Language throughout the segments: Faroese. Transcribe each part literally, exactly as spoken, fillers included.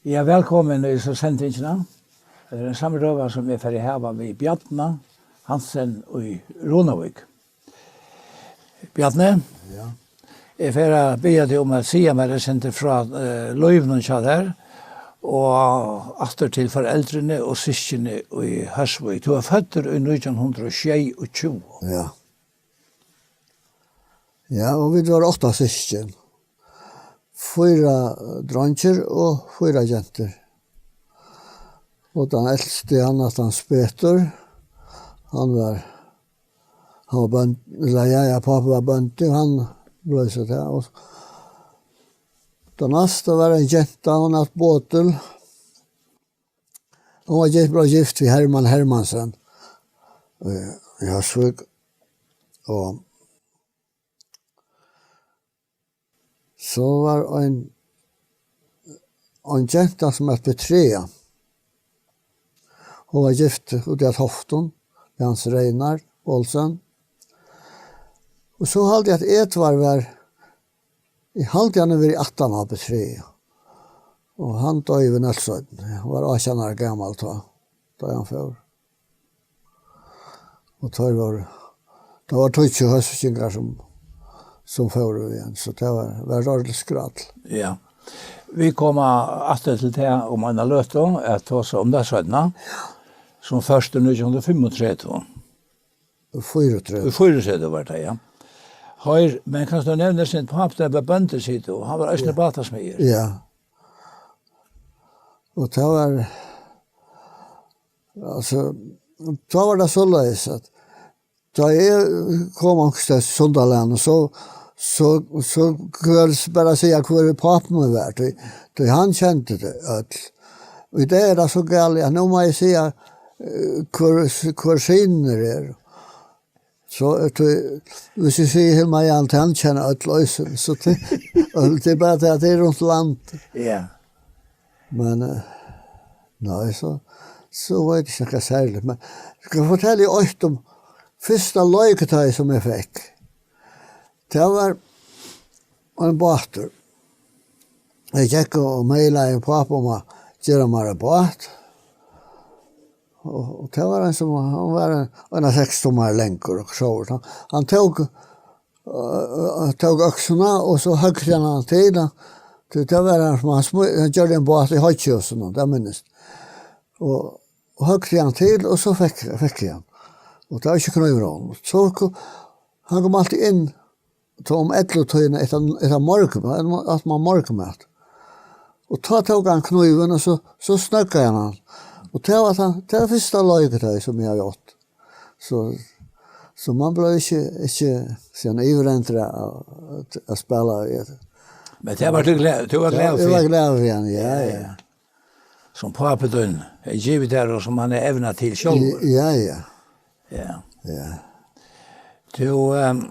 Ja, vælkomin í so sendingina. Tað er ein samrøða, sum eg fari at hava við Bjarna Hansen í Runavík. Bjarni? Ja. Eg fari at biðja teg um at siga mær eitt sindur frá, eh, lívinum hjá tær, og aftur til foreldrini og systkini í Hósvík. Tú ert føddur í nítjan hundrað og sjeyogtjúgu. Ja. Ja, og vit vóru átta systkin. Fýra dreingir og fýra gentur. Og tann elsti, hann æt Hans Petur. Hann var, hann var bónd-, ella ja, ja, pápi var bóndi, og hann bleiv so tað. Og tann næsta var ein genta, hon æt Bodil. Hon var gift, bleiv gift við Hermann Hermansen, eh, í Hósvík. Og so var ein, ein genta, sum æt Petrea. Hon var gift úti á Toftum við Hans Reinar Olsen. Og so haldi eg, at Edvard var, eg haldi, hann hevur verið aftan á Petrea. Og hann doyði við nólsoynni. Hann var átjan ára gamal tá, tá hann fór. Og teir vóru, tað var tíggju hósvíkingar, sum, sum fóru við hann, so tað var, var ordiligt skrall. Ja. Vit koma aftur til tað um eina løtu, at tosa um tað seinna, sum fyrst í nítjan hundrað og fimmogtretivu. Fýraogtretivu. Í fýraogtretivu var tað, ja. Hoyr, men kanst tú nevna sin pápa, tað var bóndi, sigur tú, hann var eisini bátasmiður. Ja. Og tað var, altso, tá var tað soleiðis, at tá eg kom onkustaðni í Sundalagnum, so, so, so kundi eg bara siga, hvør pápi mín var, tí, tí hann kendi tey øll. Og í dag er tað so galið, at nú má eg siga, eh, hvør, hvør synirnir eru. So, eh, tí, hvis eg sigi Hilmar Jan, hann kenna øll eisini, so tað, og tað er bara tað, at tað er rundt land. Ja. Men, eh, nei, so, so var tað ikki nakað serligt. Men eg skal fortelja eitt um fyrsta leikutoy, sum eg fekk. Tað var ein bátur. Eg gekk og mailaði pápa um at gera mær ein bát. Og, og tað var ein sum, hann var ein, ein seks tummar langur og so. Hann, hann tók, øh, tók økslina, og so høgdi hann hann til, tí tað var hann sum hann smí-, hann gjørdi ein bát í Hoyggjhúsinum, tað minnist. Og, og høgdi hann til, og so fekk, fekk hann. Og tað var ikki knívur á honum. So ko-, hann kom altíð inn, tá um ellivu tíðina, eftir, eftir morgun, at man morgunmat. Og tá tók hann knívin, og so, so snøggaði hann hann. Og tað var tað, tað var fyrsta leikutoy, sum eg havi átt. So, so man bleiv ikki, ikki, síðan yvirrendur at, at spæla við. Men tað var tú glað, tú var glað fyri? Ja, eg var glað fyri hann, ja, ja. Sum pápi tín hevði givið tær og sum hann hevði evnað til sjálvur. Ja, ja. Ja. Ja. Tú, ehm,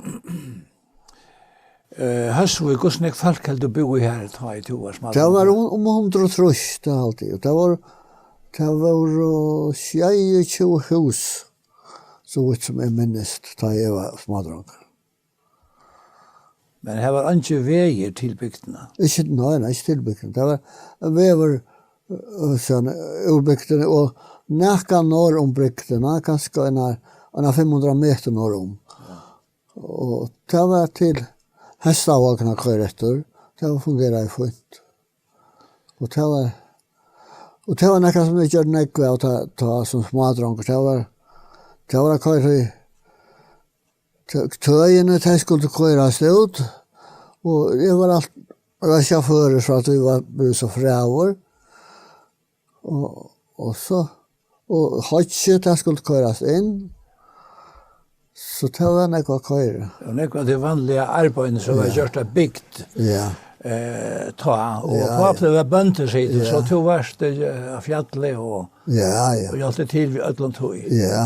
eh, Hósvík, hvussu nógv fólk heldur tú búði her, tá ið tú var smádrongur? Tað var um, um hundrað og trýss, tað haldi eg. Og tað var, tað vóru sjeyogtjúgu hús, so vítt sum eg minnist, tá eg var smádrongur. Men har var eingin vegur til bygdina? Ikki, nei, nei, ikki til bygdina. Tað var vegur, øh, sånn, úr bygdini og nakað norð um bygdina, kanska einar, einar fimm hundrað metur norð um. Ja. Og tað var til hestavogn at koyra eftir. Tað fungeraði fínt. Og tað var, og tað var nakað, sum eg gjørdi nógv av, tá, tá sum smádrongur. Tað var, tað var at koyra í tø-, tøðini, tey skuldu koyrast út, og eg var alt, var sjaførur, so at eg var blivin so frægur. Og, og so, og hoyggið, tað skuldi koyrast inn. So tað var nógv at koyra. Og nógv av tí vanliga arbeiðinum, sum var gjørt av bygd, ja, eh, tá, og pápi var bóndi, sigur tú, so tú varst, eh, á fjalli og, ja, ja, og hjálpti til við øllum tí. Ja.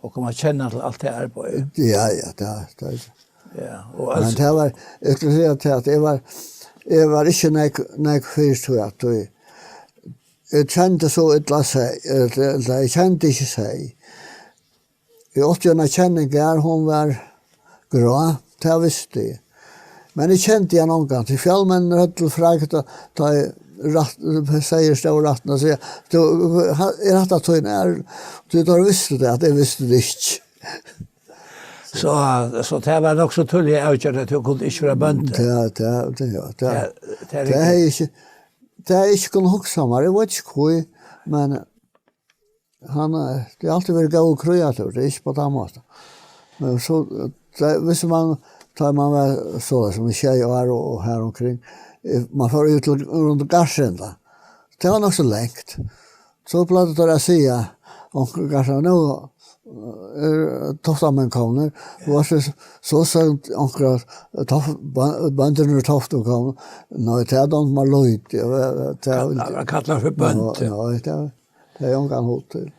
Og kom at kenna til alt tað arbeiðið. Ja, ja, tað, tað. Ja, og men altso tað var, eg skal siga til at eg var, eg var ikki nógv, nógv fyri tí at tí, eg kendi so illa seg, ella, ella eg kendi ikki seg. Eg átti eina kenning har, hon var grá, tað visti eg. Men eg kendi hann ongantíð. Fjallmenninir høvdu til fragd, tá, tá eg, rætt, segði stóru rættina, siga, "Tú, ha-, er hatta tín æra?" Tí teir vistu tað, at eg visti tað ikki. So, so tað var nokk so týðiliga avgjørt, at tú kundi ikki vera bóndi. Tað, tað, tað, ja, tað, Tað, tað er tað riktigt. Hevði eg ikki, tað hevði eg ikki kunnað hugsað mær, eg veit ikki hví, men hann, eh, tað hevur altíð verið góður kríatur, tað er ikki á tann mátan. Men so, eh, tað, viss man, tá man var so sum í sjey ár og, og har umkring, eh, man fór út til, rundan um Garðsenda. Tað var nokk so langt. So plagdu teir at siga, onkur Garðsenda, "Nú, eh, eru toftamenn komnir." Og so, so segði onkur at, eh, tof-, bø-, bøndurnir í Toftum komu. Nei, tað dámdi mær lítið. Ja, tað, At, at kalla fyri bøndur. Nei, nei, tað, tað er ongan hug til.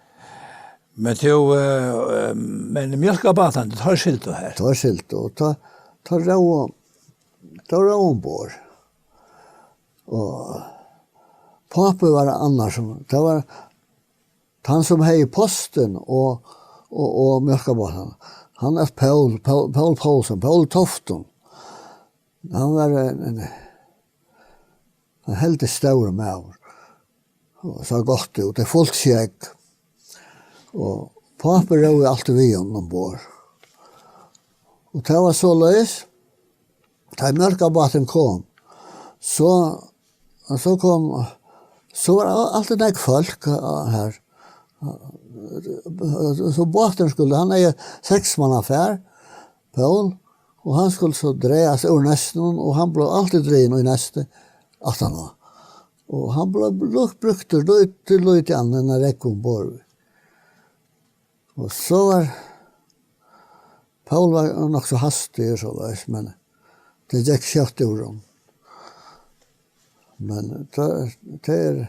Men tú, eh, men mjólkarbátarnir, teir sigldu her? Teir sigldu, og tá, tá róðu, tá róðu umborð. Og pápi var annar sum, tað var tann sum hevði postin og, og, og mjólkarbátarnar. Hann æt Pól, Pól, Pól Poulsen, Pól Toftum. Hann var ein, ein, ein heldur stórur maður. Og sá gott út, tað er fult skegg. Og pápi róði altíð við honum umborð. Og tað var soleiðis, tá ið mjólkarbáturin kom, so, so kom, so var al-, altíð nógv fólk, eh, her. So báturin skuldi, hann hevði seks manna far, Pól, og hann skuldi so dragast úr neystinum, og hann bleiv altíð drigin í neystið aftaná. Og hann bleiv brúk-, brúktur lít-, til lítið annað enn at rógva umborð. Og so var, Pól var nokk so hastigur soleiðis, men tað gekk skjótt úr honum. Men tað, tað er,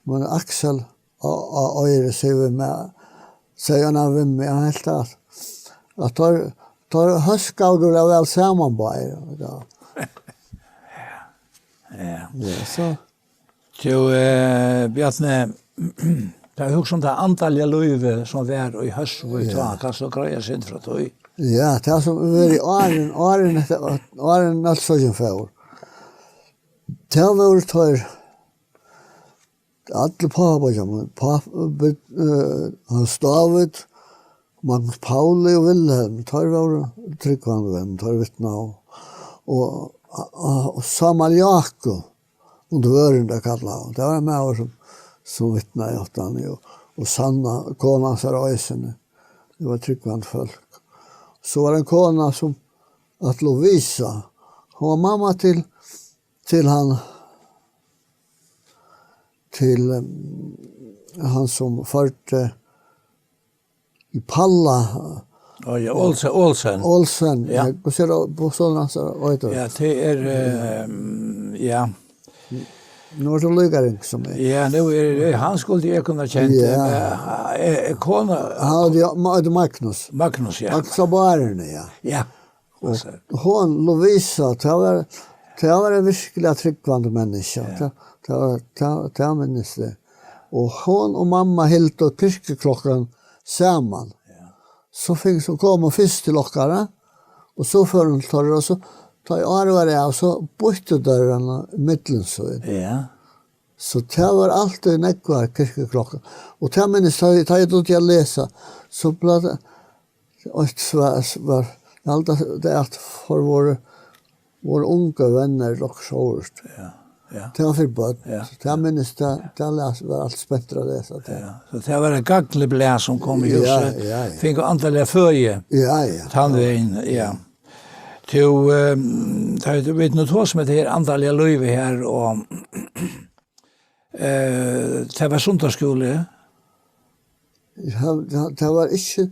men Aksel á, á Oyri sigur við meg, segði hann við meg, hann helt at, at teir, teir hóskaðu gula væl saman báðir, ja. Ja. Ja, so. Tú, eh, Bjarni, tá eg hugsi um tað andaliga lívið sum var í Hósvík, ja, tá, kanst tú greiða eitt sindur frá tí? Ja, tað sum var í áðrenn, áðrenn hetta, áðrenn Nólsoyggin fór. Tað vóru teir, allir pápar hjá mær, páp-, be-, eh, Hans David, Magnus Pauli og Wilhelm, teir vóru trúgvandi menn, teir vitnaðu. Og, og, og Sámal Jákup, undir vørðum, teir kallaðu hann. Tað var ein maður sum, sum vitnaði í átta, og, og Sanna, kona hansara eisini. Tað var trúgvandi fólk. So var ein kona sum æt Lovisa. Hon var mamma til, til hann, til, em, hann sum førdi í Palla. Ó, ja, Olsen, Olsen. Olsen, ja. Ja, hvussu er tað, hvussu er hann, so, veit tú? Ja, tað er, ehm, ja. Nú ert tú líka ung sum eg. Ja, nú er, er hann skuldi eg kunna kent, ja, men, eh, er, er kona. Hann, ja, Ma-, eitur Magnus. Magnus, ja. Magnus á Bárðini, ja. Ja. Og hon, Lovisa, tað var, tað var ein virkuliga trúgvandi menniskja. Ja. Tað, tað var, tað, tað minnist eg. Og hon og mamma hildu kirkjuklokkan saman. Ja. So fekk, so kom hon fyrst til okkara, og so fór hon til teirra, og so, tá ið árið var av, so býttu teir hana millum sín. Ja. So tað var altíð nógvar kirkjuklokkar. Og tað minnist, tá, tá eg dugdi at lesa, so bleiv tað eitt svar, svar. Eg haldi, at tað er at for vóru, vóru ungu venner nokk sovorðið. Ja, ja. Tað var fyri børn. Ja. So tað minnist, tað, tað las, var alt spent at lesa tað. Ja. So tað var eitt gagnligt blað sum kom í hús. Ja, ja, ja. Fingu andaliga føði. Ja, ja. Tann vegin, ja. Tú, ehm, tá vit nú tosa um hetta her andaliga lívið her, og Eh, tað var sunnudagsskúli. Ja, tað, tað var ikki,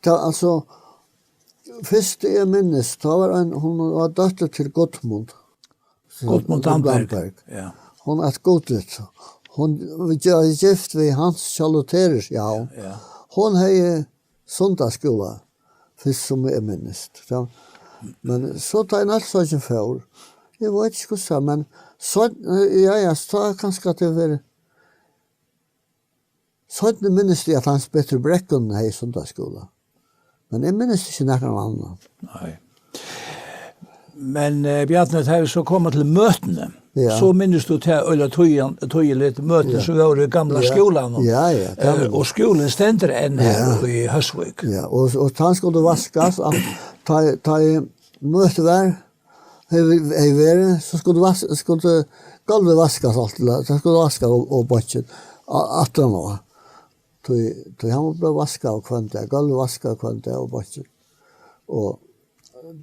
tað, altso, fyrst eg minnist, tá var ein, hon var dóttir til Gudmund. Gudmund Damberg. Damberg. Ja. Hon æt Gudit. Hon var gift við Hans Charlotte, ja. Ja. Hon hevði sunnudagsskúla, fyrst sum eg minnist. Ja. Men so tá eg næstu seinni fór, eg veit ikki hvussu, men so, ja, ja, so kanska at tað var, seinni minnist eg at Hans Petur Brekkun hevði sunnudagsskúla. Men eg minnist ikki nakran annan. Nei. Men, eh, Bjarni, tá vit so koma til møtini, Ja. so minnist tú tað øgiliga týðiligt møti, Ja. sum vóru í gamla Ja. skúlanum. Ja, ja, tað Eh, minnist. og skúlin stendur enn her Ja. í Hósvík. Ja, og, og tann skuldi vaskast, at tá, tá ið møti var, hevði, hevði verið, so skuldi vas-, skuldi gólvið vaskast alt, tað skuldi vaskast og, og beiggið a-, aftan á. Tí, tí hann var blivin vaskaður hvønn dag, gólvið vaskað hvønn dag og beiggið. Og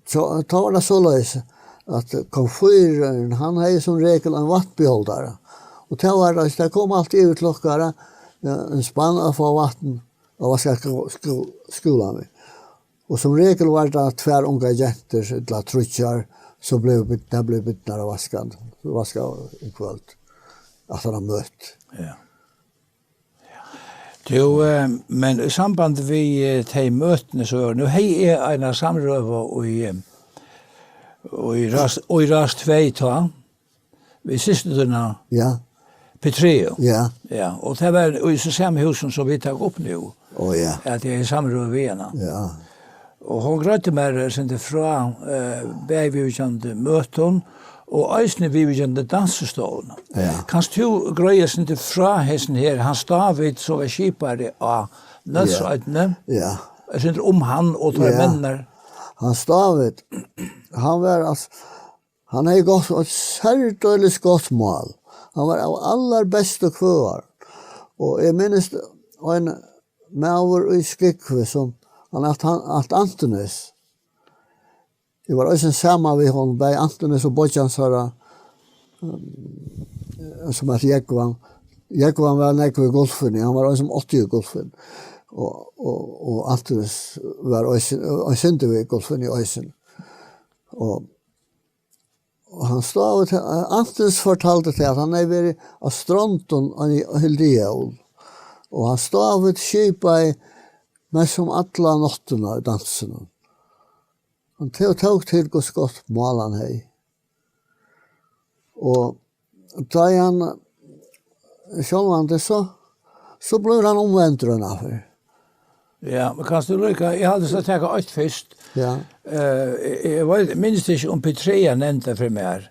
so, tá var tað soleiðis, at komfýrurin, hann hevði sum regul ein vatnbehaldara. Og tað var tað, tað kom altíð yvir til okkara, ja, ein spann at fáa vatn, at vaska skú-, skú-, skúlan við. Og sum regul var tað tvær ungar gentur, ella tríggjar, so bleiv bid-, tær bleiv bidnar at vaska, vaska í kvøld. Aftan á møti. Ja. Tú, eh, men í samband við, eh, tey møtini, so nú hevði eg eina samrøðu í, eh, í Rás-, í Rás tvey tá, við systur tína, Ja. Petrea. Ja. Ja, og tað var í so sama húsum sum vit taka upp nú. Ó, ja. At eg er í samrøðu við hana. Ja. Og hon greiddi mær, eh, sindur frá, eh, bæði viðvíkjandi møtum og eisini viðvíkjandi dansistovuna. Ja. Kanst tú greiða sindur frá hesum her, Hans David, sum var skipari á Nólsoynni? Ja. Eitt sindur um hann og teir Ja. menninar. Hans David, hann var, altso, hann hevði gott, eitt serdeilis gott mál. Hann var av allarbestu kvøðarum. Og eg minnist ein maður í Skúvoy sum, hann æt, hann æt Antonis. Eg var eisini saman við honum, bæði Antonis og beiggja hansara, um, sum æt Jógvan. Jógvan var nógv í Gulfini, hann var ein sum átti í Gulfini. Og, og, og Antonis var eisini, ein sindur við Gulfini eisini. Og, og hann stavi til, Antonis fortaldi til, at hann hevði verið á Strondum ein, ein hel jól. Og hann stavi skipaði mest sum alla náttina í dansinum. Hann tó-, tók til, hvussu gott mál hann hevði. Og tá ið hann sjálvandi so, so blívur hann umvendur eina ferð. Ja, men kanst tú líka, eg haldi, skal taka eitt fyrst. Ja. Eh, eg, eg veit, minnist ikki um Petrea nevndi tað fyri mær.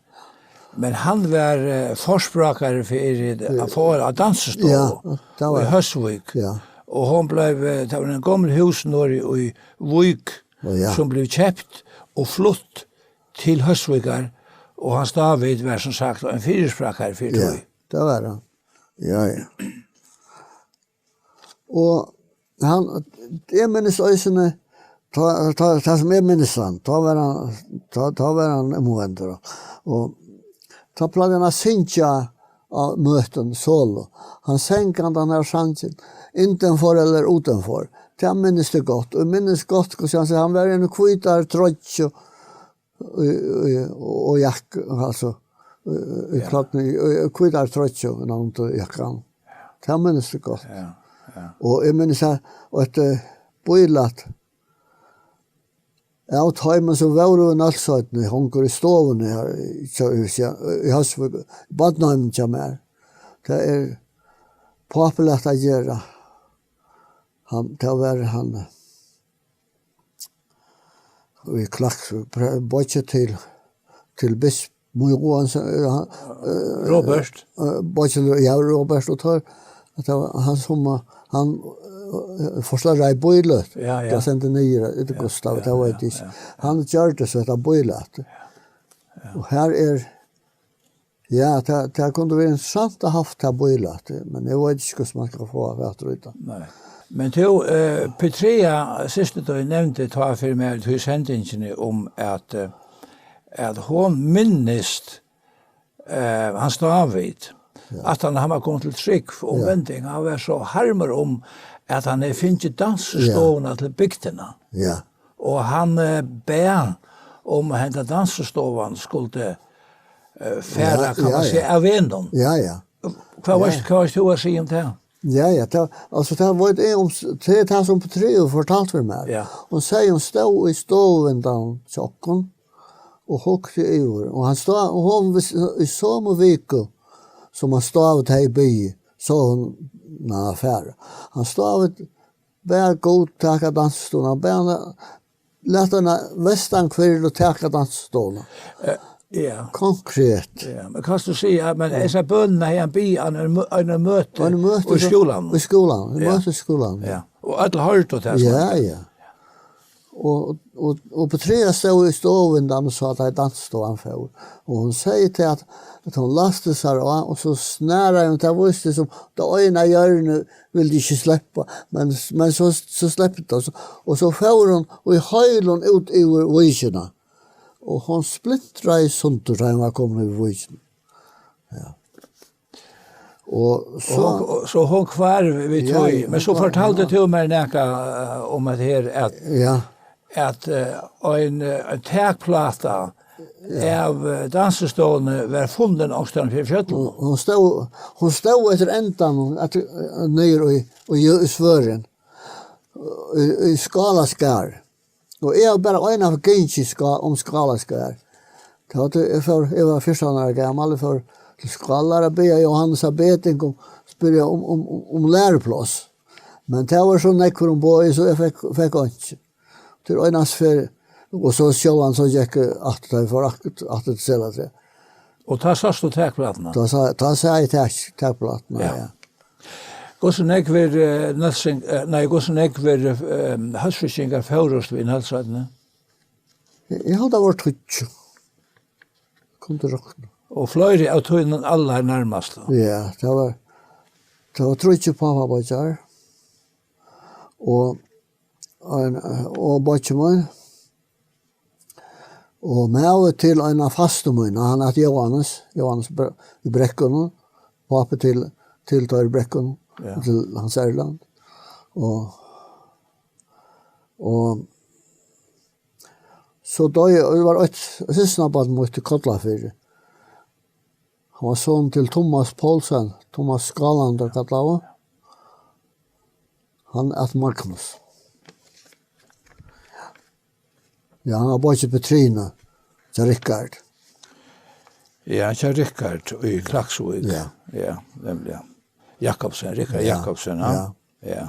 Men hann var, eh, forsprákari fyri at fáa á dansistovu Ja, tað var í Hósvík. Ja. Og hon bleiv, eh, tað var ein gomul hús norðuri í Vík, Ó, ja. sum bleiv keypt og flutt til Hósvíkar, og Hans David var sum sagt ein fyrisprákari fyri Ja, tí. tað var hann. Ja, ja. Og hann, eg minnist eisini, tá, tá, tað sum eg minnist hann, tá var hann, tá, tá var hann umvendur. Og tá plagdi hann at syngja á møtum, solo. Hann sang hann, tann her sangin, innanfyri ella uttanfyri. Tað minnist eg gott. Og eg minnist gott, hvussu hann segði, hann var í einum hvítum troyggju, í, í, og jakka, altso, í, í Ja. klædni, í, í hvítari troyggju, undir jakkanum. Tað minnist eg gott. Ja, ja. Og eg minnist at, og eitt, eh, bílæt av teimum sum vóru í Nólsoynni, hongur í stovuni her í, í, í, í Hósvík, í barnaheiminum hjá mær. Tað er pápiligt at gera. Hann, tað var hann, í Klaks, beiggja til, til bisp, Møguan, eh, hann, eh, Robert. eh, beiggja til, ja, Robert, og tar, at tað var hann sum, eh, hann, eh, forstørraði bílætið. Ja, ja. Tað sendi niður, eh, Ja, Gustav, ja, tað veit ja, eg ikki. ja. Hann gjørdi so hetta bílætið. Og her er Ja, tað, tað kundi verið interessant at havt tað bílætið, men eg veit ikki, hvussu man skal fáa fatur í tað. Nei. Men tú, eh, Petrea, systir tín, nevndi tá fyri mær í sendingini um, at, eh, at hon minnist, eh, Hans David, Ja. at hann, hann var komin til trúgv og Ja. umvending. Hann var so harmur um, at hann hevði fingið dansistovuna Ja. til bygdina. Ja. Og hann, eh, bað um, at henda dansistovan skuldi, eh, fara, Ja, kann ja, man siga, ja. av vegnum. Ja, ja. Hvat Ja. veitst, hvat veitst tú at siga um tað? Ja, ja, tað, altso, tað veit eg um, tað er tað sum Petrea fortaldi fyri mær. Ja. Hon segði, hon stóð í stovuvindeyganum hjá okkum og hugdi yvir. Og hann stóð, og hon vis-, í somu viku, sum hann stavi tey biði, so hon, na, fara. Hann stavi bað Gud taka dansistovuna, bað hana Lat hana vestanhvirlu taka dansistovuna. Eh, ja. Konkret. Ja, men kanst tú siga, men hesa bønina hevði hann biðið hann ein mø-, ein møti Hann møti í so-, skúlanum. Í skúlanum. Hann Ja. møti í skúlanum. Ja. Og øll hoyrdu tað, sum Ja, hann ja. Og, og, og Petrea stóð í stovuvindinum og sá, at dansistovuni fór. Og hon segði til at, at hon læsti sær á, og so snaraði hon, tað vísti sum, tað eina hjørnið vildi ikki sleppa, men, men so, so slepti tað, og so, og so fór hon í heilum út yvir víkina. Og hon splintraði sundur, tá hon var komin yvir víkina. Ja. Og Og so hon, og so hon hvarv við Ja, tí. ja, Men so hon hvarv, fortaldi ja. tú mær nakað, eh, um at her, at, Ja. at, eh, ein, eh, ein takplata Ja. av, eh, dansistovuni var funnin onkustaðni fyri fjøllunum. Hon, hon stóð, hon stóð eftir endanum, at, eh, niður í, í, í Svørin, í, í Skálaskar. Og eg havi bara eina ferð gingið ská-, um Skálaskar. Tá var tað, eg fór, eg var fjúrtan ára gamal, eg fór til Skálar og bað Jóhannes av Betingum spyrja um, um, um, um lærupláss. Men tað var so nógv um boðið, so eg fekk, fekk einki. Til einans ferð, og so sjálvandi so gekk eg aftur, tá eg fór aftur, aftur til Selatrað. Og tá sást tú takplatuna? Tá sá, tá sá eg tak-, takplatuna, Ja. ja. Hvussu nógvir, eh, nólsoying-, eh, nei, hvussu nógvir, eh, hósvíkingar fórust við Nólsoynni? Eg, eg haldi, tað var tíggju. Kundi rokna. Og fleiri av tínum allarnærmastu? Ja, tað var, tað var tríggir pápabeiggjar. Og ein, og beiggi mín. Og maður til ein av fastum mínum, hann æt Jóhannes, Jóhannes Bre-, í Brekkunum, pápi til, til Tór í Brekkunum, Ja. til Hans Erland. Og, og, so doyði, og tað var eitt systkinabarn mítt í Kollafirði. Hann var sonur til Thomas Poulsen, Thomas Skálander kallaður. Hann æt Magnus. Ja, hann var beiggi Petrinu, hjá Rikard. Ja, hjá Rikard í Klaksvík. Ja. Ja, nemliga. Jakobsen, Rikard Ja, Jakobsen, ja. ja. Ja.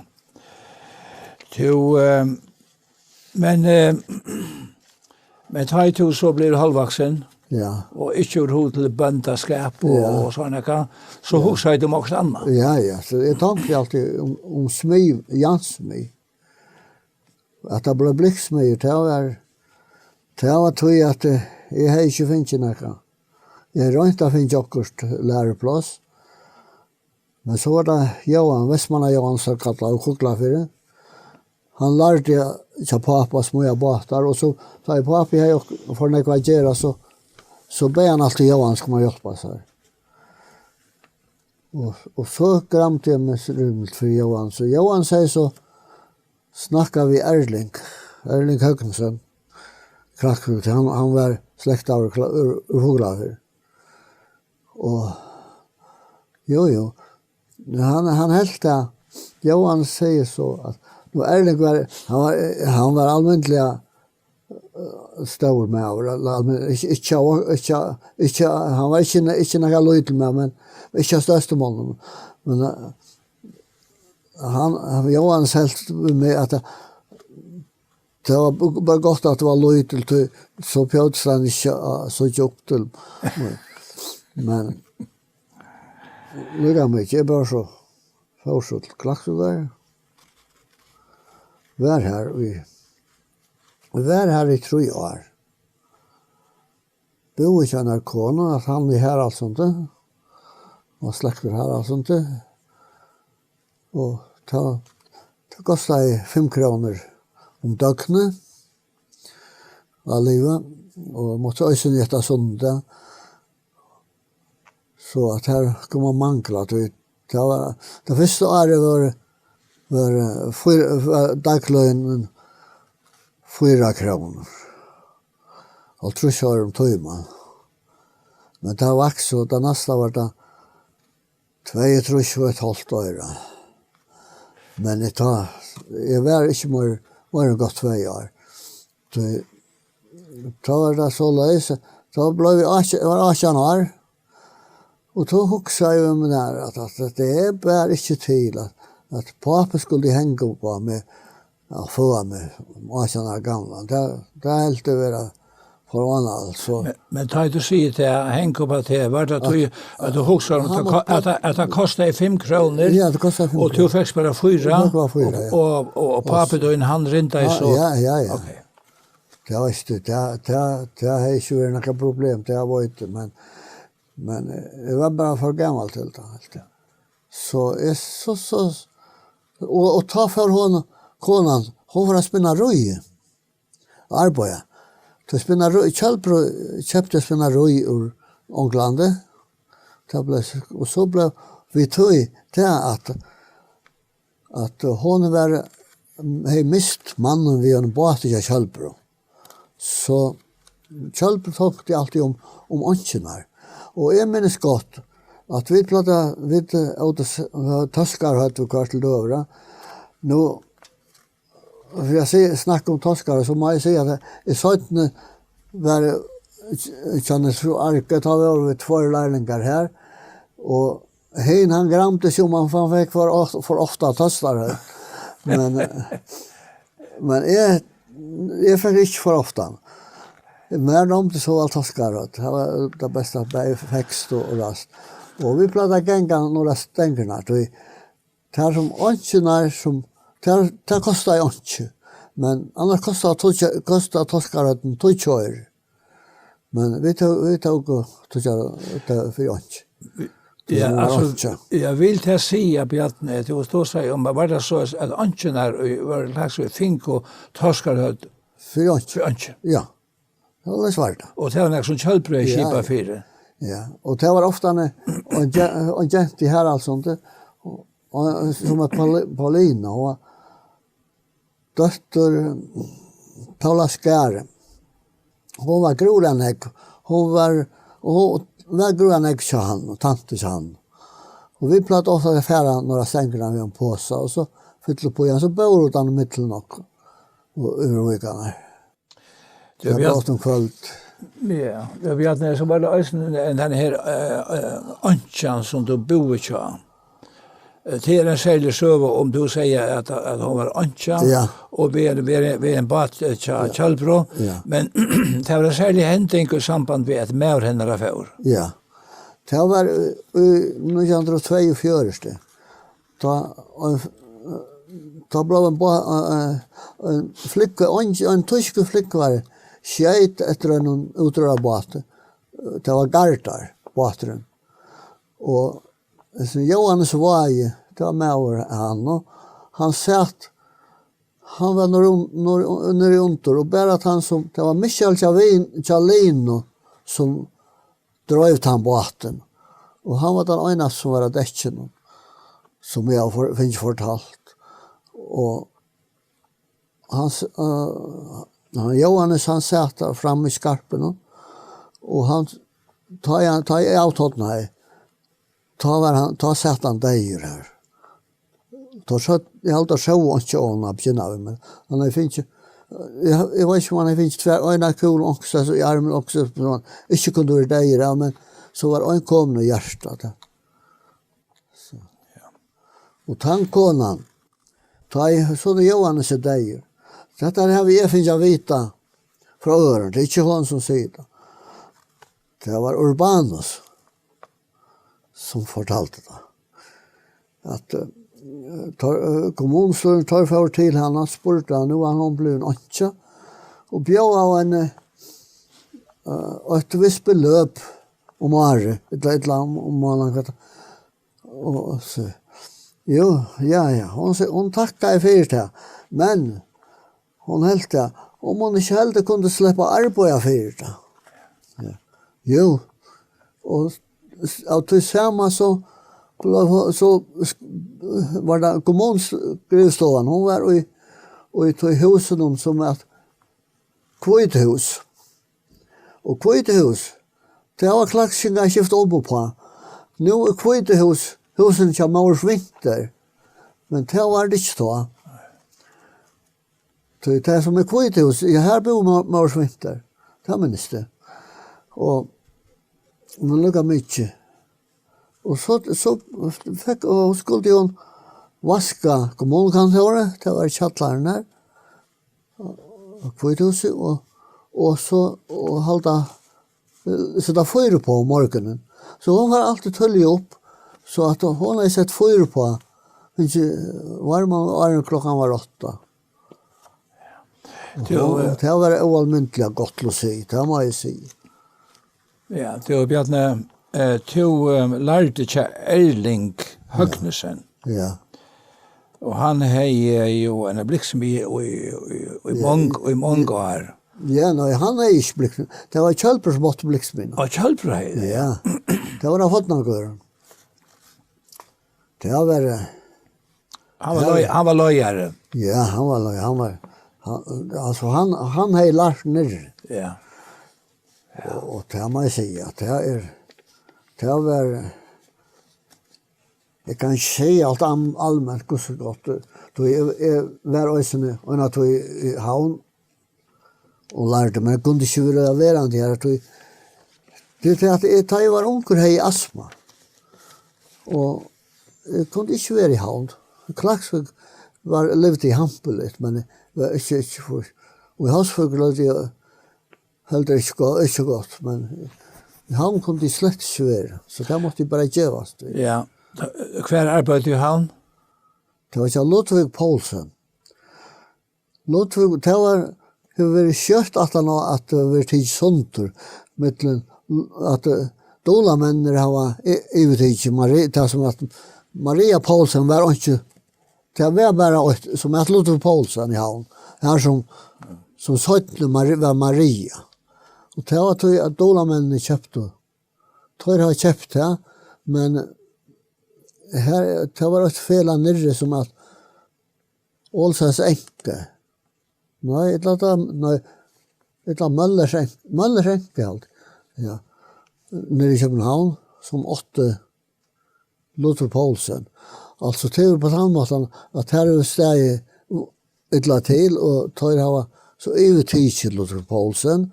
Tú, eh, men, eh, men tá ið tú so blívur hálvvaksin, Ja. og ikki hevur hug til bóndaskap og, Ja. og sovorðið, so Ja. hugsar tú um okkurt annað. Ja, ja, so eg tonkti altíð um, um smið, jarnsmið. At tað bleiv blikksmiður, tað var, tað var tí at, eh, eg hevði ikki fingið nakað. Eg royndi at fingið okkurt lærupláss, men so var tað Jóhan, Vestmanna Jóhan, sum kallaður, úr Kollafirði. Hann lærdi hjá pápa at smíða bátar, og so, tá ið pápi hevði ok-, for nógv at gera, so, so bað hann altíð Jóhan koma og hjálpa sær. Og, og so gramdi eg meg rímiliga fyri Jóhan. So Jóhan segði so, snakka við Erling, Erling Høgnesen, Klaksvík, hann, hann var slektaður Kla-, úr, úr Fuglafirði. Og, jú, jú, hann, hann helt tað, Jóhan segði so, at nú Erling var, hann var, hann var almindiliga, eh, stórur maður, al-, al-, men ikki, ikki, ikki, ikki, hann var ikki, ikki nakar lítil maður, men ikki av størstu monnum. Men, eh, hann, hann, Jóhan helt við meg, at tað, tað var b-, bara gott, at tað var lítil, tí so bjóðst hann ikki at síggja upp til. Men líka mikið, eg bara so, fór so til Klaksvíkar. Var har í, var har í trý ár. Búði hjá einari konu, at hann í Haraldssundi, og slektur Haraldssundi. Og tá, tað kostaði fimm krónur um døgnið at liva, og mátti eisini eta sunnudag. So at har kom at mangla, tí tað var, tað fyrsta árið var, var, eh, fýra, var daglønin fýra krónur. Hálvtrýss oyru um tíman. Men tað vaks, og tað næsta var tað tveyogtrýss og eitt hálvt oyra. Men eg tá, eg var ikki meir, meir enn gott tvey ár. Tí, tá var tað soleiðis, tá bleiv eg átjan, eg var átjan ár, og tá hugsaði eg um tað, at, at tað bar ikki til, at, at pápi skuldi hanga upp á meg. at føða meg átjan ára gamlan. Tað, tað helt eg vera forvana, altso. Men, men tá tú sigur tað, hang upp á tað, var tað tí at tú hugsar um, at tað ko-, at, at tað kostaði fimm krónur, ja, tað kostaði fimm krónur, og tú fekst bara fýra, og, og, og pápi tín, hann rindaði so. Ja, ja, ja. Ok. Tað veitst tú, tað, tað, tað hevði ikki verið nakað problem, tað veit eg, men, men, eh, eg var bara for gamal til tað, helt eg. So eg, so, so, og, og tá fór hon, konan, hon fór at spinna ríð, arbeiða. Tá spinna ríð, Kjølbro keypti spinna ríð úr Onglandi. Tað bleiv, og so bleiv við tí tað at, at hon var, hevði mist mannin við einum báti hjá Kjølbro. So Kjølbro tonkti altíð um, um einkjurnar. Og eg minnist gott, at vit plagdu, vit, eh, ótu s-, eh, toskarhøvd við hvørt til døgurða. Nú, fyri at si-, snakka um toskar, so má eg siga, at eg seinni var, eh, kennist frú Arke, tá vóru vit tveir lærlingar her, og hin, hann gramdi seg um, hann, hann fekk for oft-, for ofta toskarhøvd. Men, eh, men eg, eg fekk ikki for ofta. Mær dámdi so væl toskarhøvd. Tað var tað besta, bæði feskt og, og ræst. Og vit plagdu at ganga norðan stengurnar, tí tær sum einkjurnar, sum, tær, tær kostaðu einki. Men annars kostaðu, kostaðu toskarhøvdin tíggju oyru. Men vit tó-, vit tóku, tóku tað fyri einki. Ja, altso, ja, vil tað siga, Bjarni, at tú, tú sigur, um, var tað so, at einkjurnar í, var slags, fingu toskarhøvd fyri einki? Fyri einki. Ja. Soleiðis var tað. Og tað var nakað, sum Kjølbro hevði skipað fyri. Ja, og tað var ofta ein, ein gen-, ein genta í Haraldssundi, og, og, sum æt Pauli-, Paulina, hon var dóttir Paula Skare. Hon var grúiliga nógv. Hon var, og hon var grúiliga nógv hjá hann, og tanti hjá hann. Og vit plagdu ofta at fara norðan stengurnar við ein posa, og so fylla upp í hann, so bóru vit hann í millum okkum, og yvir víkarnar. Tað var Bjarni, ofta um kvøld. Ja, tað var Bjarni, so var tað eisini ein, ein her, eh, eh, einkjan sum tú búði hjá. Eh, tað er ein serlig søga, um tú sigur at, at hon var einkja, ja, og við, við, við ein bát, eh, hjá, ja, Kjølbro, ja, men tað var ein serlig hending í samband við at maður hennara fór. Ja. Tað var, eh, í nítjan hundrað og tveyogfjøruti. Tá, eh, tá bleiv ein bá-, eh, eh, ein flúgva, ein, ein týskur flúgvari skeyt eftir einum útróðrarbáti. Tað var Gardar, báturin. Og hesin Jóhannes Vági, tað var maður hann, og hann sat, hann var nú, nú, niðri undir, og bara at hann sum, tað var Mikkjal hjá Vin-, hjá Linu, sum dreiv tann bátin. Og hann var tann einasti, sum var á dekkinum, sum eg havi for-, fingið fortalt. Og hann s-, øh, hann Jóhannes, hann sat har frammi í skarpinum, og hann, tá eg, tá eg avtornaði, tá var hann, tá sat hann deyður har. Tá sótt, eg haldi, at sóu einki á honum at begynna við, men hann hevði fingið, eg, eg veit ikki, um hann hevði fingið tvær, eina kúlu onkustaðni í armin, onkustaðni, sum hann ikki kundi verið deyður av, men so var ein komin í hjartað, tá. So, ja. Og tann konan, tá eg, so er Jóhannes er deyður. Hetta havi eg fingið at vita frá øðrum, tað er ikki hon, sum sigur tað. Tað var Urbanus, sum fortaldi tað. At, eh, teir, eh, kommunustýrið, teir fóru til hana, spurdu hana, nú var hon blivin einkja, og bjóðaðu henni, eh, eitt vist beløp um árið, ella, ella um, um mánaðin, hvat tað, og so, jú, ja, ja, hon se-, hon takkaði fyri tað, men hon helt tað, um hon ikki heldur kundi sleppa at arbeiða fyri tað. Ja. Jú, og s-, av tí sama so bleiv hon, so sk-, var tað kommunuskrivstovan, hon var í, í tí húsinum sum at Hvítuhús. Og Hvítuhús, tað var Klaksvíkingar skift um uppá. Nú er Hvítuhús, húsini hjá Mauritz Winther, men tað var tað ikki tá. Tí tað sum er Hvítuhús, ja, har búði Mó-, Mauritz Winther. Tað minnist eg. Og, men líka mikið. Og so, so fekk, og skuldi hon vaska kommunukontórið, tað var í kjallaranum har. Hvítuhúsið og, og so og halda, eh, seta fýr uppá um morgunin. So hon var altíð tíðliga upp, so at hon hevði sett fýr uppá, men ikki varma áðrenn klokkan var átta. Tú, og, eh, og tað var óalmindiliga gott til at siga, tað má eg siga. Ja, tú, Bjarni, eh, tú, eh, lærdi hjá Erling Høgnesen. Ja. Og hann hevði, eh, jú eina blikksmiðju í, í, í, í Ja, mong, í mong ár. Ja, nei, hann hevði ikki blikksmiðju. Tað var Kjølbro sum átti blikksmiðjuna. Og Kjølbro hevði? Ja. Tað var á Fornagøðum. Tað var, eh, Hann var ja. Lei-, hann var leiðari. Ja, hann var lei-, hann var, hann, altso, hann, hann hevði lært niðri. Ja. Og, og tað má eg siga, at tað er, tað var, eg kann ikki siga alt am-, alment, hvussu gott, tí eg, eg var eisini, og at tí í Havn, og lærdi, men eg kundi ikki vera verandi har, tí, tí tað at eg, tá eg var ungur, hevði eg astma. Og eg kundi ikki vera í Havn. Klaksvík var, livdi eg hampiligt, men eg var ikki, ikki for, og í Hósvík livdi eg heldur ikki go-, ikki gott, men í Havn kundi eg slett ikki vera, so tað mátti eg bara gevast við. Ja. Hvar arbeiddi tú í Havn? Tað var hjá Ludvig Poulsen. Ludvig, tað var, hevur verið skjótt aftan á, at tað verður tikið sundur millum, at, eh, Dulamenninir hava y-, yvirtikið Mari-, tað sum at Maria Poulsen var einki, tað var bara eitt, sum at Ludvig Poulsen í Havn, har sum, sum seinni Mari-, var Maria. Og tað var tí, at Dulamenninir keyptu, teir hava keypt tað, men her, tað var eitt felag niðri, sum at Olsens enke. Nei, ella tað, nei, ella Møllers enke, Møllers enke, helt. Ja. Niðri í København, sum átti Ludvig Poulsen. Altso, tað er á tann mátan, at her er staðið illa til, og teir hava so yvirtikið Ludvig Poulsen,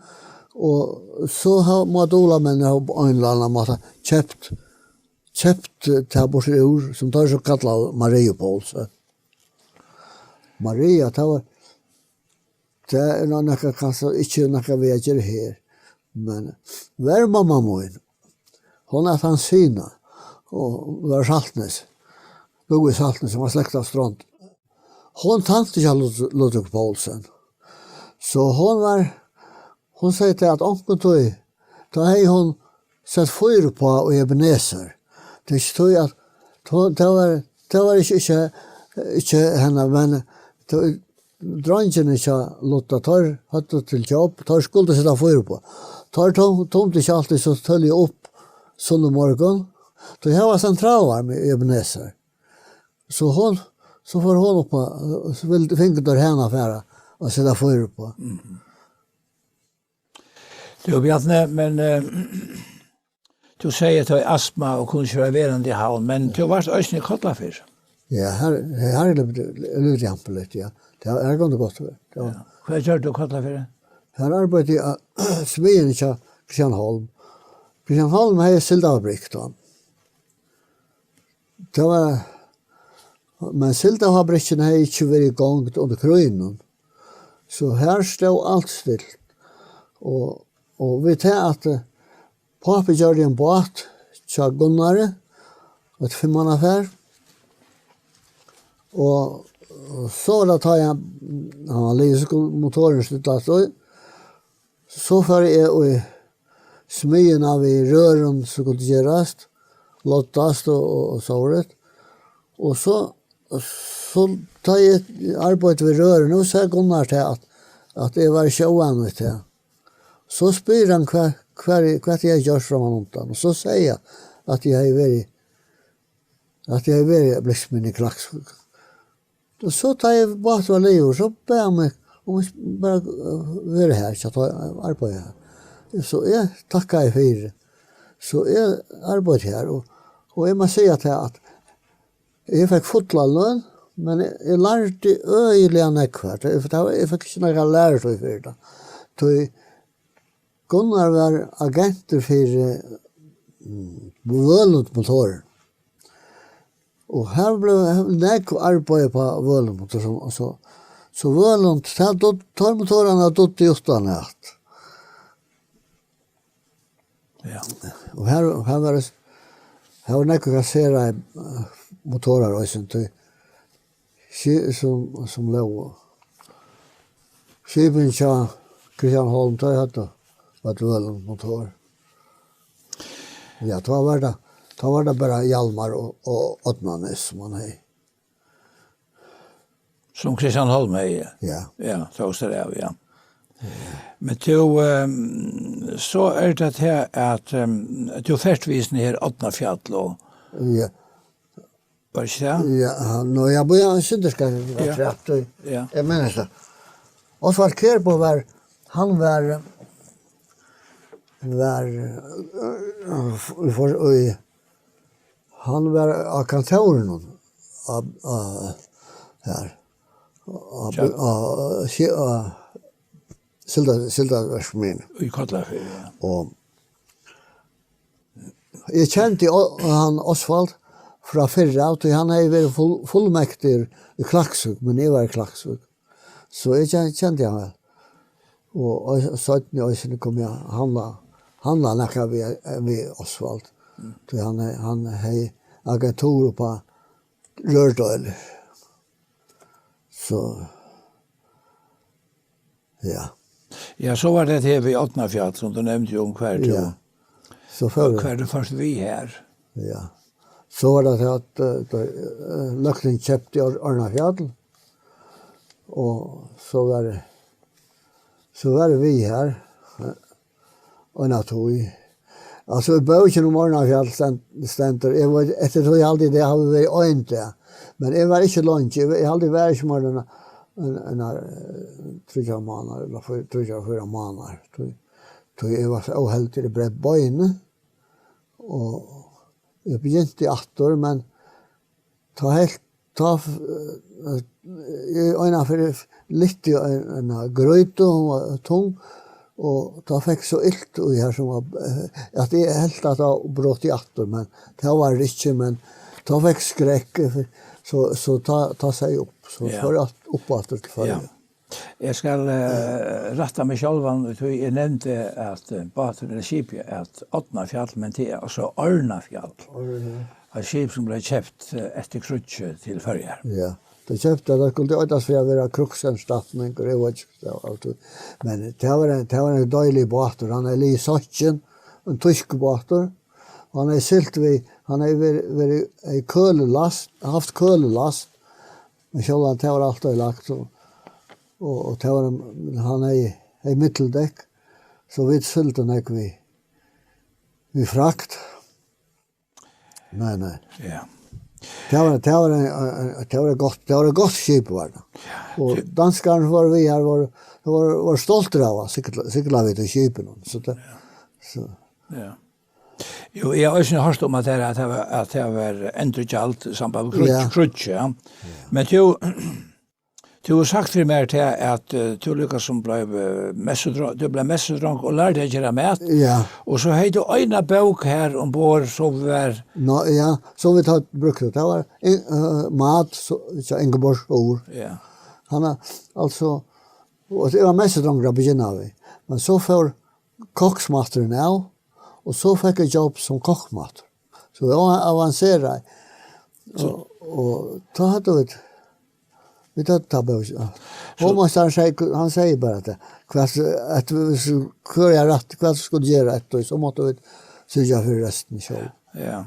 og so hava, má Dulamenninir hava á ein ella annan máta keypt, keypt, eh, tað burtur úr, sum teir so kalla Maria Poulsen. Maria, tað var, tað er nú nakað, kanska ikki nakað við at gera her, men var mamma mín, hon æt Hansina og var Saltnes, búði í Saltnes, hon var slekt av Strond. Hon tænti hjá Lud-, Ludvig Poulsen. So hon var, hon segði til at onkuntíð, tá hevði hon sett fýr uppá í Ebenezer. Tað er ikki tí at, tað, tað var, tað var ikki, ikki, ikki hennar, men tað, dreingirnir hjá Lutta, teir høvdu til jobb, teir skuldu seta fýr uppá. Teir tum-, tumdu ikki altíð so tíðliga upp sunnumorgun, tí har var sentralvarmi í Ebenezer. So hon, so fór hon upp á, so vildi, fingu teir hana at fara og seta fýr uppá. Mhm. Tú, Bjarni, men, eh, tú segði at tú hevði astma og kundi ikki vera verandi í Havn, men tú varst eisini í Kollafirði. Ja, her, her er det, det er litt jampeligt, ja. Det er, er ganske godt. Ja. Ja. Hvat gjørdi tú í Kollafirði? Her arbeiddi eg, eh, smiðin hjá Christian Holm. Christian Holm hevði sildafabrikk, tá. Tað var, men sildafabrikkin hevði ikki verið í gongd undir krígnum, so har stóð alt still. Og, og við tað at, eh, pápi gjørdi ein bát hjá Gunnari, eitt fimmannafar, og, og so var tað, tá hann, hann var liðugur, so skuldi motorurin stillast í. So fór eg í smiðjuna við rørum sum skuldu gerast, loddast og, og, og sovorðið. Og so, so tá eg arbeiddi við rørum, nú segði Gunnar til at, at eg var ikki óvanur við tað. So spyr hann hvat, hvat, hvat eg hevði gjørt frammanundan. Og so segði eg at eg hevði verið, at eg hevði verið blikksmiður í Klaksvík. Og so tá eg, báturin var liðugur, so bað hann meg um at bara, eh, vera har, so at eg arbeiði har. So eg takkaði fyri. So eg arbeiddi har, og, og eg má siga tað at eg fekk fulla løn, men eg, eg lærdi øgiliga nógv har. Eg, eg fekk ikki nakra lærutíð fyri tað. Tí Gunnar var agentur fyri, mm, Vølund motor. Og her bleiv nógv arbeiði á Vølund motor, sum, og so, So Vølund, tað dugdi, teir motorarnir dugdi uttan at. Ja. Og her, her var det, her var nakrir kasseraðir, eh, motorar og sånt, tí ski-, sum, sum lógu. Skipini hjá Christian Holm, tá høvdu eitt Vølund motor. Ja, tá var tað, tá var tað bara Hjalmar og, og Odnanes, sum hann hevði. Sum Christian Holm hevði? Ja. Ja, tók sær av, ja. Men tú, ehm, so er tað her at, ehm, tú fert við sum her Odnafjall og Ja. Var ikki tað? Ja, nú, ja, ja, sindur skal Ja. Afturat, tú. Ja. Eg meini tað. Osvald Kjærbo var, hann var, var, eh, for, í, hann var á kontórinum, á, á, her. Á, Ja. á, ski-, á, Silda-, Sildaverksmiðjuni. Í Kollafirði, ja. Og eg kendi O-, hann Osvald frá fyrr av, tí hann hevði verið full-, fullmektigur í Klaksvík, men eg var í Klaksvík. So eg ken-, kendi hann væl. Og, og seinni eisini kom eg at handla, handla nakað við, við Osvald. Mm. Tí hann, hann hevði agentur upp á Lørdøl. So, ja. Ja, so var tað her við Odnafjall, sum tú nevndi um hvar tú, Ja. So fór hvar tú fórst við her. Ja. So var tað at, eh, tá, eh, Løgting keypti Or-, Ornafjall, og so var tað, so var tað við her, eh, eina tíð. Altso, í bókini um Ornafjall stend-, stendur, eg veit, eftir tí haldi eg, tað havi verið ein dag. Men eg var ikki leingi, eg, eg haldi, eg var ikki meira enn, enn, enn, eh, tríggjar mánaðir, ella fýra, tríggjar, fýra mánaðir. Tí, tí eg var so óheldigur, eg breyt beinið, og eg begynti aftur, men tá helt, tá f-, eh, eg eina ferð lyfti ein, eina grýtu, hon var tung, og tá fekk so ilt í har sum var, eh, at eg helt at tað breyt aftur, men tað var ikki, men tá fekk skrekk, eh, so, so tá, tá segði eg upp, so Ja. fór eg alt-, upp aftur til Føroya. Ja. Eg skal, eh, rætta meg sjálvan, tí eg nevndi at, eh, báturin, ella skipið, at Odnafjall, men tað er altso Ornafjall. Ornafjall. Eitt skip sum bleiv keypt, eh, eftir kríggið til Føroyar. Ja, tað keypti, tað skuldi eitast fyri at vera krigserstatning, og eg veit ikki, tað var alt. Men tað var ein, tað var ein deiligur bátur, hann er liðugt sokkin, ein týskur bátur. Og hann hevði siglt við, hann hevði verið, verið í kølilast, havt kølilast, men sjálvandi tað var alt oyðilagt, og, og, og tað var, hann hevði, hevði mildekk, so vit sigldu nógv við, við frakt. Nei, nei. Ja. Tað var, tað var ein, ein, ein, tað var eitt gott, tað var eitt gott skip, var tað. Ja, Og tað danskararnir vóru við her, vóru, vóru, vóru stoltir av at sigla, sigla við tí skipinum. So tað, Ja. so. Ja. Jú, eg havi eisini hoyrt um, at tað er, at tað var, at tað var endurgjald í samband við kríggj, Ja. kríggj, ja. Ja. Men tú, tú hevur sagt fyri mær til at, eh, tú líka sum bleiv, eh, messudro-, tú bleiv messudrongur og lærdi at gera mat. Ja. Og so hevði tú eina bók her umborð, sum var Nå, ja, sum vit tá brúktu. Tað var ein, eh, mat, so, so Ingeborg Stór. Ja. Hann er, altso, og eg var messudrongur at begynna við. Men so fór kokksmaturin av, og so fekk eg jobb sum kokksmatur. So eg avanseraði. Og, og tá høvdu vit, vit høvdu ta bók. Hovmeistarin segði, hann segði bara at, hvat, at, hvør er rætt, hvat skuldi gera eftir, so máttu vit syrgja fyri restina sjálv. Ja.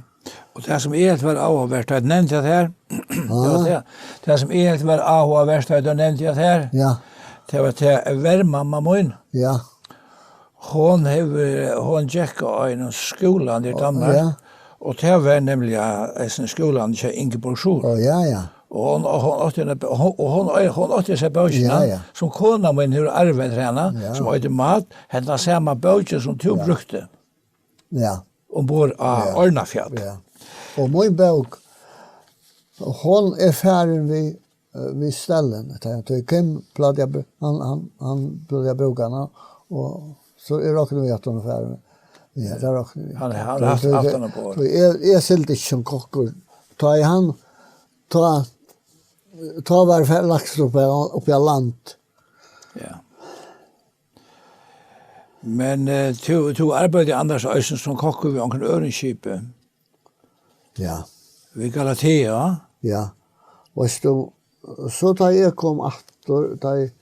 Og tað sum eg helt var áhugavert, tá eg nevndi tað her, tað var Ah. tað, tað sum eg helt var áhugavert, tá eg nevndi tað her, Ja. tað var tað, at vermamma mín, Ja. hon hevur, hon gekk á einum skúla niðri í Ó, Danmark, ja. og tað var nemliga, eh, eisini skúlin hjá Ingeborg Suhr. Ó, ja, ja. Og hon, og hon átti eina bó-, hon, og hon, hon átti hesa bókina, Ja, ja. sum kona mín hevur arvað eftir hana, Ja. sum eitur Mat, henda sama bókin sum tú Ja. brúkti. Ja. Umborð á Ja. Ornafjall. Ja. Og mín bók, hon er farin við, eh, við Stelling. Tá, tá Kim plagdi at br-, hann, hann, hann plagdi at brúka hana, og so eg rokni við at hon er farin. Ja, tað rokni eg við. Hann, hann So, hevur so, haft so, hana á borð. so eg, eg sigldi ikki sum kokkur. Tá eg hann, tá Tá var fer-, lagt upp á, upp á land. Ja. Men, eh, tú, tú arbeiddi annars eisini sum kokkur við onkrum øðrum skipi? Ja. Við Galatea? Ja. Veitst tú, so tá eg kom aftur, tá eg,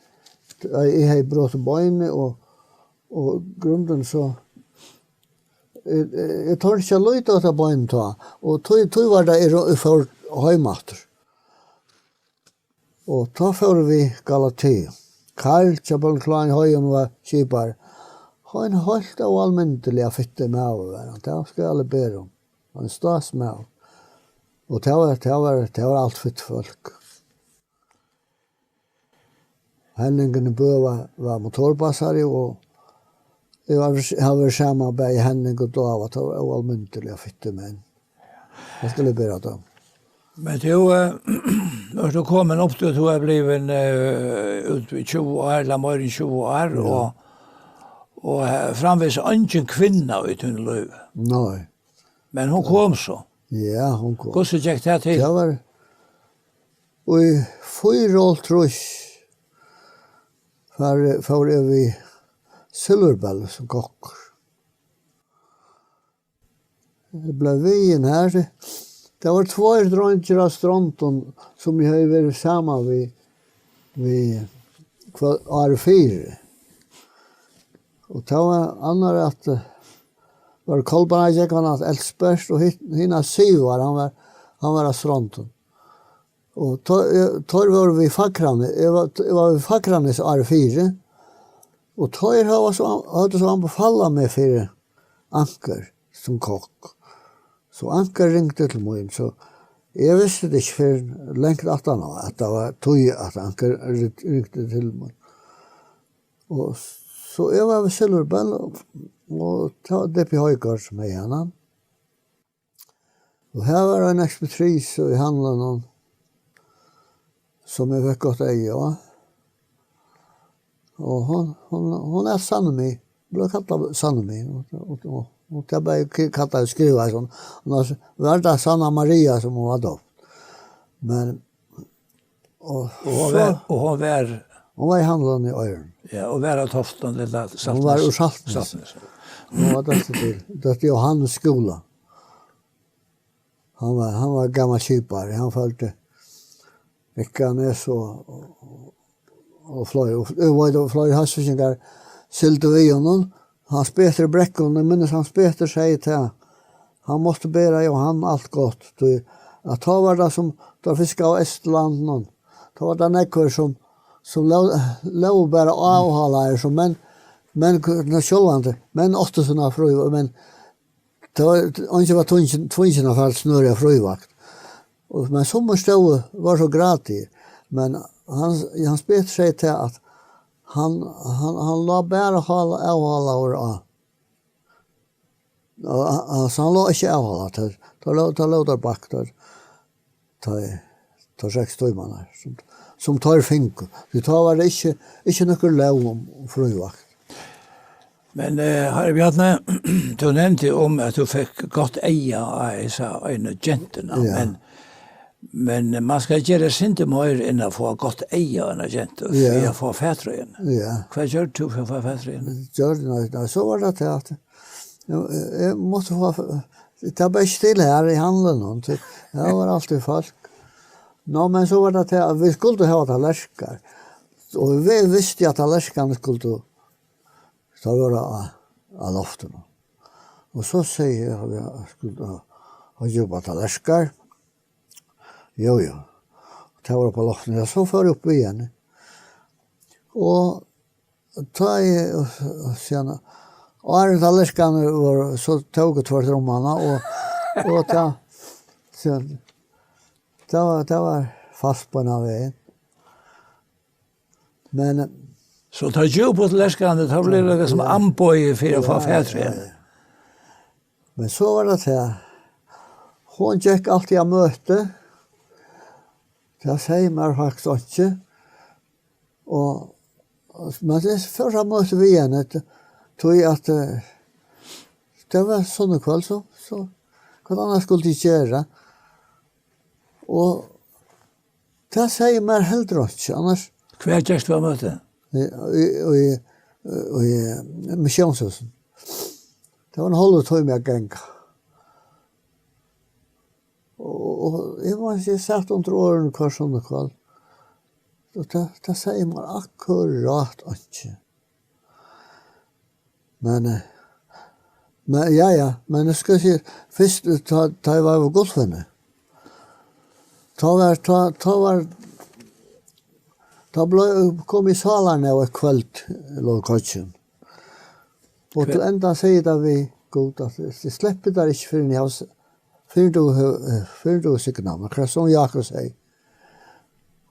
tá eg hevði brotið beinið og, og grundin, so eg, eg, eg tordi ikki at líta á tað beinið tá. Og tí, tí var tað, eg, eg fór heim aftur. Og tá fóru vit Galatea. Karl hjá Bóndaklárinum í Hoyvík var skipari. Ein heilt óalmindiliga fittur maður var hann, tað skal eg bera um. Ein stásmaður. Og tað var, tað var, tað var alt fitt fólk. Henningur í Bø var, var motorpassari, og eg var, havi verið saman við bæði Henning og Dáva, tað var óalmindiliga fittir menn. Tað skal eg bera teimum. Men tú, eh, nú ert tú komin upp til, tú ert blivin, eh, út í tjúgu ár, ella meira enn tjúgu ár, ja, og, og, eh, framvegis eingin kvinna í tínum lívi. Nei. Men hon kom so. Ja, hon kom. Hvussu gekk tað til? Tað var í fýraoghálvtrýss, fór, fór eg við Silvurbelli sum kokkur. Eg bleiv viðin har. Tað var tveir dreingir av Strondum, sum eg hevði verið saman við, við hvat, árið fyri. Og tað var annar at, eh, var Kolbein, hann gekk, hann æt Elsbert, og hin, hin æt Sivar, hann var, hann var av Strondum. Og tá, eh, teir vóru við Fakranes, eg var, eg var við Fakranes árið fyri, og teir hava so, høvdu so anbefalað meg fyri Anker sum kokk. So Anker ringdi til mín, so eg visti tað ikki fyrr enn langt aftaná, at tað var tí, at Anker ring-, ringdi til mín. Og so eg var við Silvurbell, og, og tað var Dippi Højgaard sum hevði hana. Og har var ein ekspeditris í handlinum, sum eg fekk gott eyga á. Og hon, hon, hon æt Sannumi, bleiv kallað Sannumi. Og, og, og, og tað bleiv k-, kallað, skrivað sum, annars var tað Sanna Maria, sum hon var døpt. Men, og Og hon so var, og hon var hon var í handlinum í Oyrum. Ja, og var av Toftum, ella Hon var úr Saltnesi. Saltnesi. Hon var dóttir til, dóttir Jóhannes Skúla. Hann var, hann var gamal skipari, hann føldi Mykines og, og, og fleiri, og, og, og fleiri hósvíkingar sigldu við honum. Hans Petur í Brekkum, eg minnist Hans Petur segði tað, hann mátti bera Jóhan alt gott, tí at tá var tað sum, tá fiskaðu á Eysturlandinum, tá var tað nógvir sum, sum lógu, lógu bara áhalaðir, sum menn, menn, sjálvandi, menn áttu sína frí, men tað var, eingin var tvingin, tvingin at fara til Snøruna á frívakt. Og, men summir stóðu, var so gratis. Men Hans, Hans Petur segði til at hann, hann, hann lá bara hál-, avhálaður á. Og hann, hann, so hann lá ikki avhálaður, tá, tá lá, tá lá teir bak, tá, tá, tá seks tímarnar, sum, sum teir fingu. Tí tá var tað ikki, ikki nøkur lóg um, um frívakt. Men, eh, Harri Bjarni, tú nevndi um, at tú fekk gott eyga á hesa einu gentuna, Ja. men, men man skal gera sindur meir enn at fáa gott eyga á eina gentu, fyri Ja. at fáa fatur í henni. Ja. Hvat gjørdi tú fyri at fáa fatur í henni? Gjørdi, nei, nei, so var tað at eg, eg mátti fáa, tað var bara ikki til her í handlinum, tí her var altíð fólk. Nå, men so var tað at vit skuldu hava tallerkar. Og vit vistu at tallerkarnir skuldu, teir vóru á, á loftinum. Og so segði eg, at eg skuldi ha, ha djúpar tallerkar. Jú, jú. Tað var upp á loftinum. Ja, so fór eg upp í henni. Og tá eg, og, og síðan, áðrenn tallerkarnir vóru, so tóku teir trummarnar, og, og tá, síðan, tað var, tað var fast beinanvegin. Men, eh, So tá djúpu tallerkarnir, tá bleiv tað sum Ja. amboðið fyri at fáa Ja, fatur í ja, henni. ja. Men so var tað tað. Hon gekk altíð á møti. Tað segði mær faktiskt einki. Og, og, men eg fór á møti við henni, tí at, eh, tað var sunnukvøld, so, so hvat annað skuldi eg gera? Og Tað segði mær heldur einki, annars Hvar gekst tú á møti? Í, í, í, í, í missiónshúsinum. Tað var ein hálvur tími at ganga. Og, og eg má siga, eg sat undir orðinum hvørt sunnukvøld. Og tað, tað segði mær akkurát einki. Men, eh, men, ja, ja, men eg skal siga, fyrst, eh, tá, tá eg var við Gullfinni, tá var, tá, tá var, tá bleiv, kom eg sálarnød eitt kvøld, lóg koyggin. Og til enda segði tað við Gud, at eg sleppi tær ikki fyrr enn eg havi s-, fyrr enn tú hevur, eh, fyrr enn tú hevur signað meg, akkurát sum Jákup segði.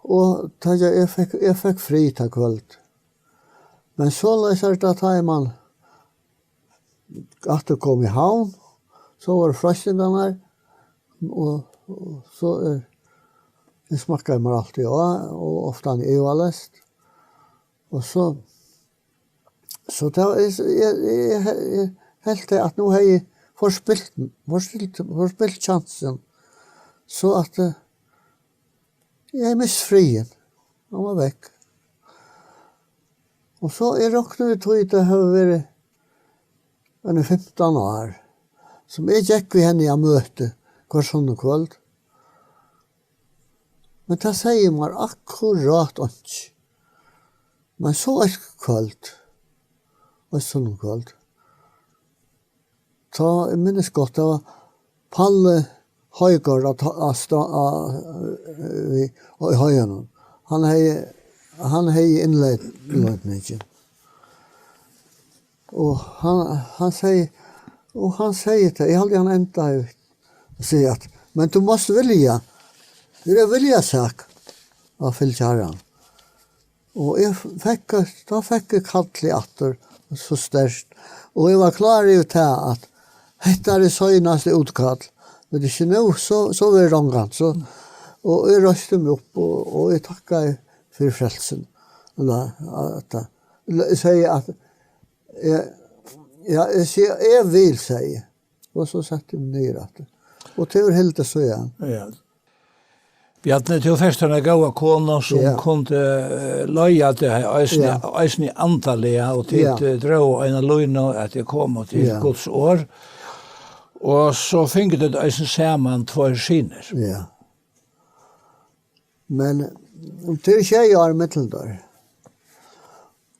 Og tá eg, eg fekk, eg fekk frí tað kvøld. Men soleiðis er tað, tá ið mann aftur kom í havn, so vóru freistingarnar, og, og so er, eg smakkaði mær altíð á, og ofta ivaleyst. Og so, so tað var, eg, eg, eg, eg helt at nú hevði eg forspilt, forspilt, forspilt kjansin. So at, eh, eg hevði mist friðin. Hann var vekk. Og so eg rokni við tí, tað hevur verið eini fimtan ár, sum eg gekk við henni á møti hvørt sunnukvøld. Men tað segði mær akkurát einki. Men so eitt kvøld, eitt sunnukvøld, tá, eg minnist gott, tað var Palli Højgaard á, á, á, í, í Høganum. Hann hevði, hann hevði innleit-, innleiðingina. Og hann, hann segði, og hann segði tað, eg haldi, hann endaði við at siga at, men tú mást vilja. Tað er viljasak at fylgja Harranum. Og eg fekk, tá fekk eg kallið aftur, so sterkt. Og eg var klár yvir tað, at hetta er seinasta útkall. Men tað er ikki nú, so, so verður tað ongantíð. So, og eg reisti meg upp, og, og eg takkaði fyri frelsuna. Ella, at, ella, eg sigi at, eg, ja, eg sigi, eg vil, sigi eg. Og so setti eg meg niður aftur. Og tað hevur hildið síðan. Ja. Bjarni, tú fekst eina góða konu, sum Ja. kundi, eh, leiða teg eisini, Ja. eisini andaliga, og tit, Ja. eh, drógu eina línu at tit komu til Ja. Guds orð. Og so fingu tit eisini saman tveir synir. Ja. Men tað er sjey ár millum teir.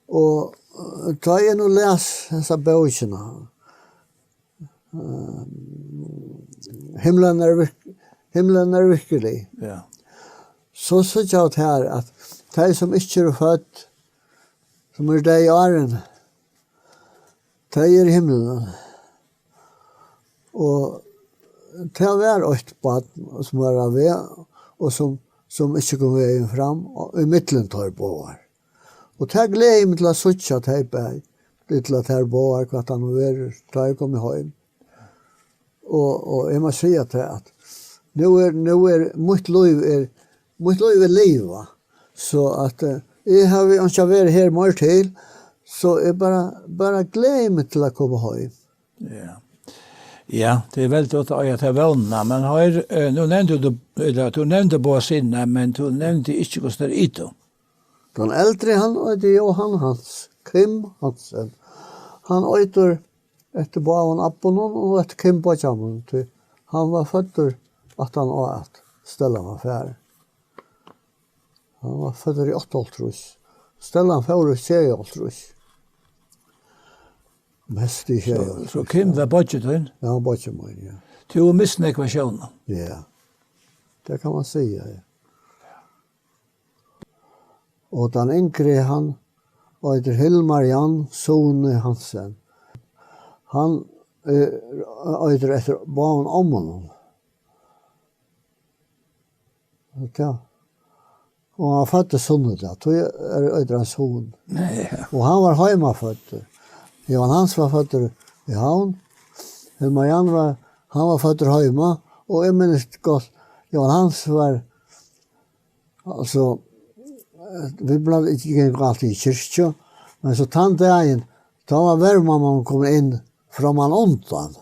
Og, eh, tá eg nú les hesa bókina, eh, Himlen er virk-, himlen er virkelig. Ja. So síggja vit her, at tey, sum ikki eru fødd, sum eru deyð áðrenn, tey eru í himlinum. Og tað var eitt barn, sum var á veg, og sum, sum ikki kom vegin fram, og í millum teir báðar. Og tað gleði eg meg til at síggja, tey bæði, til at tær báðar, hvat hann verður, tá eg komi heim. Og, og eg má siga tað, at nú er, nú er, mítt lív er, mítt lív er livað. So at, eh, eg havi einki at vera her meir til, so eg bara, bara gleði meg til at koma heim. Ja. Ja, tað er veldigt at eiga ta vónina, men her, eh, nú nevndi tú, ella, tú nevndi báðar synirnar, men tú nevndi ikki, hvussu teir itu. Tann eldri, hann eitur Jóhan Hans, Kim Hansen. Hann eitur eftir báðum abbunum og eftir Kim beiggja mínum, tí hann var føddur aftan á, at Stella var farin. Hann var føddur í áttaoghálvtrýss. Stella fór í sjeyoghálvtrýss. Mest í So, sjeyoghálvtrýss, so Kim ja. var beiggi tín? Ja, hann beiggi mín, ja. Tú hevur mist nógv av sjónum. Ja. Tað kann man siga, ja. Og tann yngri, hann eitur Hilmar Jan Sune Hansen. Hann, eh, eitur eftir báðum ommunum. Ja. Og hann var føddur sunnudag, tí er, eitur hann Sun. Ja. Og hann var heimaføddur. Jóhan Hans var føddur í Havn. Hilmar Jan var, hann var føddur heima, og eg minnist gott, Jóhan Hans var, altso, eh, vit bleiv ikki, gingu altíð í kirkju, men so tann dagin, tá var vermamman komin inn framman undan.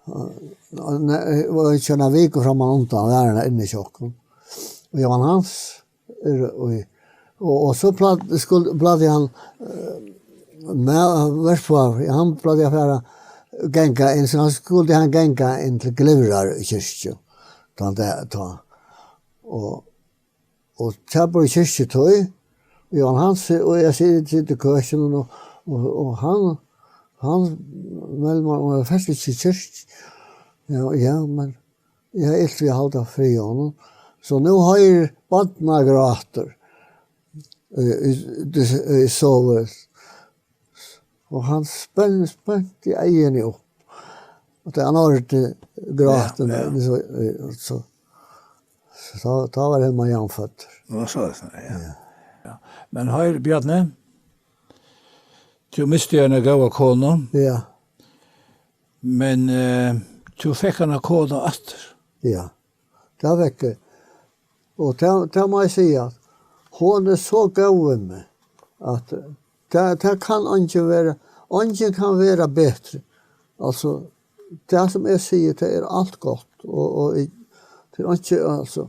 Og ne-, og ikki eina viku framman undan var hon inni hjá okkum. Jóhan Hans er í, og, og so plat-, skul-, plagdi hann, eh, me-, verpávi, hann plagdi at fara ganga inn, so hann skuldi hann ganga inn til Glyvrar kirkju, tá hann der, tá. Og, og tað var kirkjutíð, Jóhan Hans og eg sit-, sita í køkinum, og, og, og hann, hann, men man, man er fast ikki í kirkju. Ja, ja, men eg havi ilt við at halda frið á honum. So nú hoyrir barnagrátur, eh, í, í, í sovu. Og hann spenn-, spenti eyguni upp. Og tá hann hoyrdi grátin, ja, ja, so, eh, so, so tá, tá var hann Mariann føddur. Nú, so, so, ja. Ja. Ja. Men hoyr, Bjarni, tú misti eina góða konu. Ja. Men, eh, tú fekk hana konu aftur. Ja, tað fekk eg. Og tað, tað má eg siga, at hon er so góð við meg, at tað, tað kann eingin vera, eingin kann vera betri. Altso, tað sum eg sigi, tað er alt gott, og, og eg, tað er einki, altso,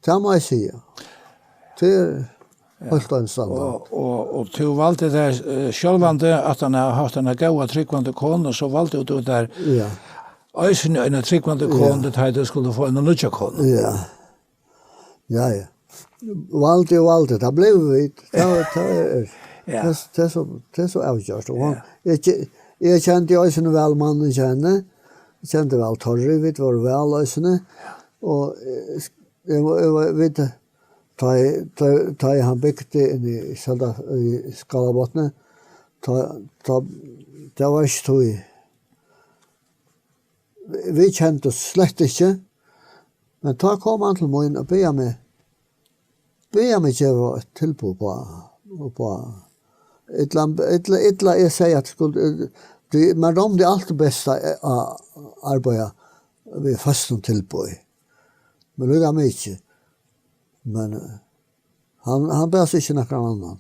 tað má eg siga. Tað er heilt einsamalt. Og, og, og tú valdi tað, eh, sjálvandi, at hann hevði havt eina góða, trúgvandi konu, so valdi tú tað. Ja. Eisini eina trúgvandi konu, ja, tá tú skuldi fáa eina nýggja konu. Ja. Ja, ja. Valdi og valdi, tað blivu vit. Tað, tað er, ja, tað, tað er so, tað er so avgjørt. Og hann, ja, eg ke-, eg kendi eisini væl mannin hjá henni. Eg kendi væl Torry, vit vóru væl eisini. Og, eh, sk-, eg var, eg var, vit, tá eg, tá, tá eg hann bygdi inn í Sølda-, í Skálabotni, tá, tá, tað var ikki tí. Vit kendust slett ikki, men tá kom hann til mín og bað meg, bað meg geva eitt tilboð upp á, upp á, illa, illa, illa eg segði at skuldi, tí mær dámdi alt best at, at arbeiða við føstum tilboði. Men líka mikið. Men, eh, hann, hann bað seg ikki nakran annan.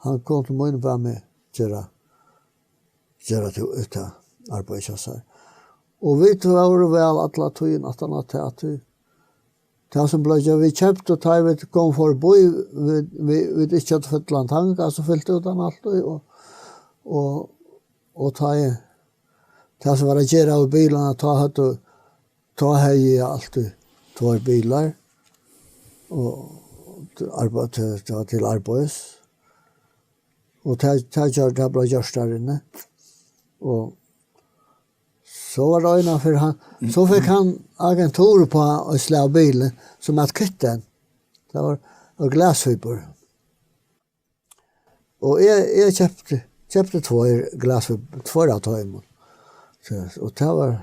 Hann kom til mín og bað meg gera, gera tað út av arbeiði hjá sær. Og vit vóru væl alla tíðina aftan á tað, tí tað sum bleiv gjørt, vit keyptu, tá vit komu forbí, vit, vit, vit ikki høvdu fullan tanka, so fylti út hann altíð, og, og, og tá eg, tað sum var at gera við bilarnar, tá høvdu, tá hevði eg altíð tveir bilar, og til arbe-, til, til, til arbeiðis. Og tað, tað gjør-, tað bleiv gjørt har inni. Og so var tað eina ferð hann, so fekk hann agentur upp á eitt slag av bili, sum at kvitta hann. Tað var, var glasfibur. Og eg, eg keypti, keypti tveir glasfibur, tveir av teimum. So, og tað var,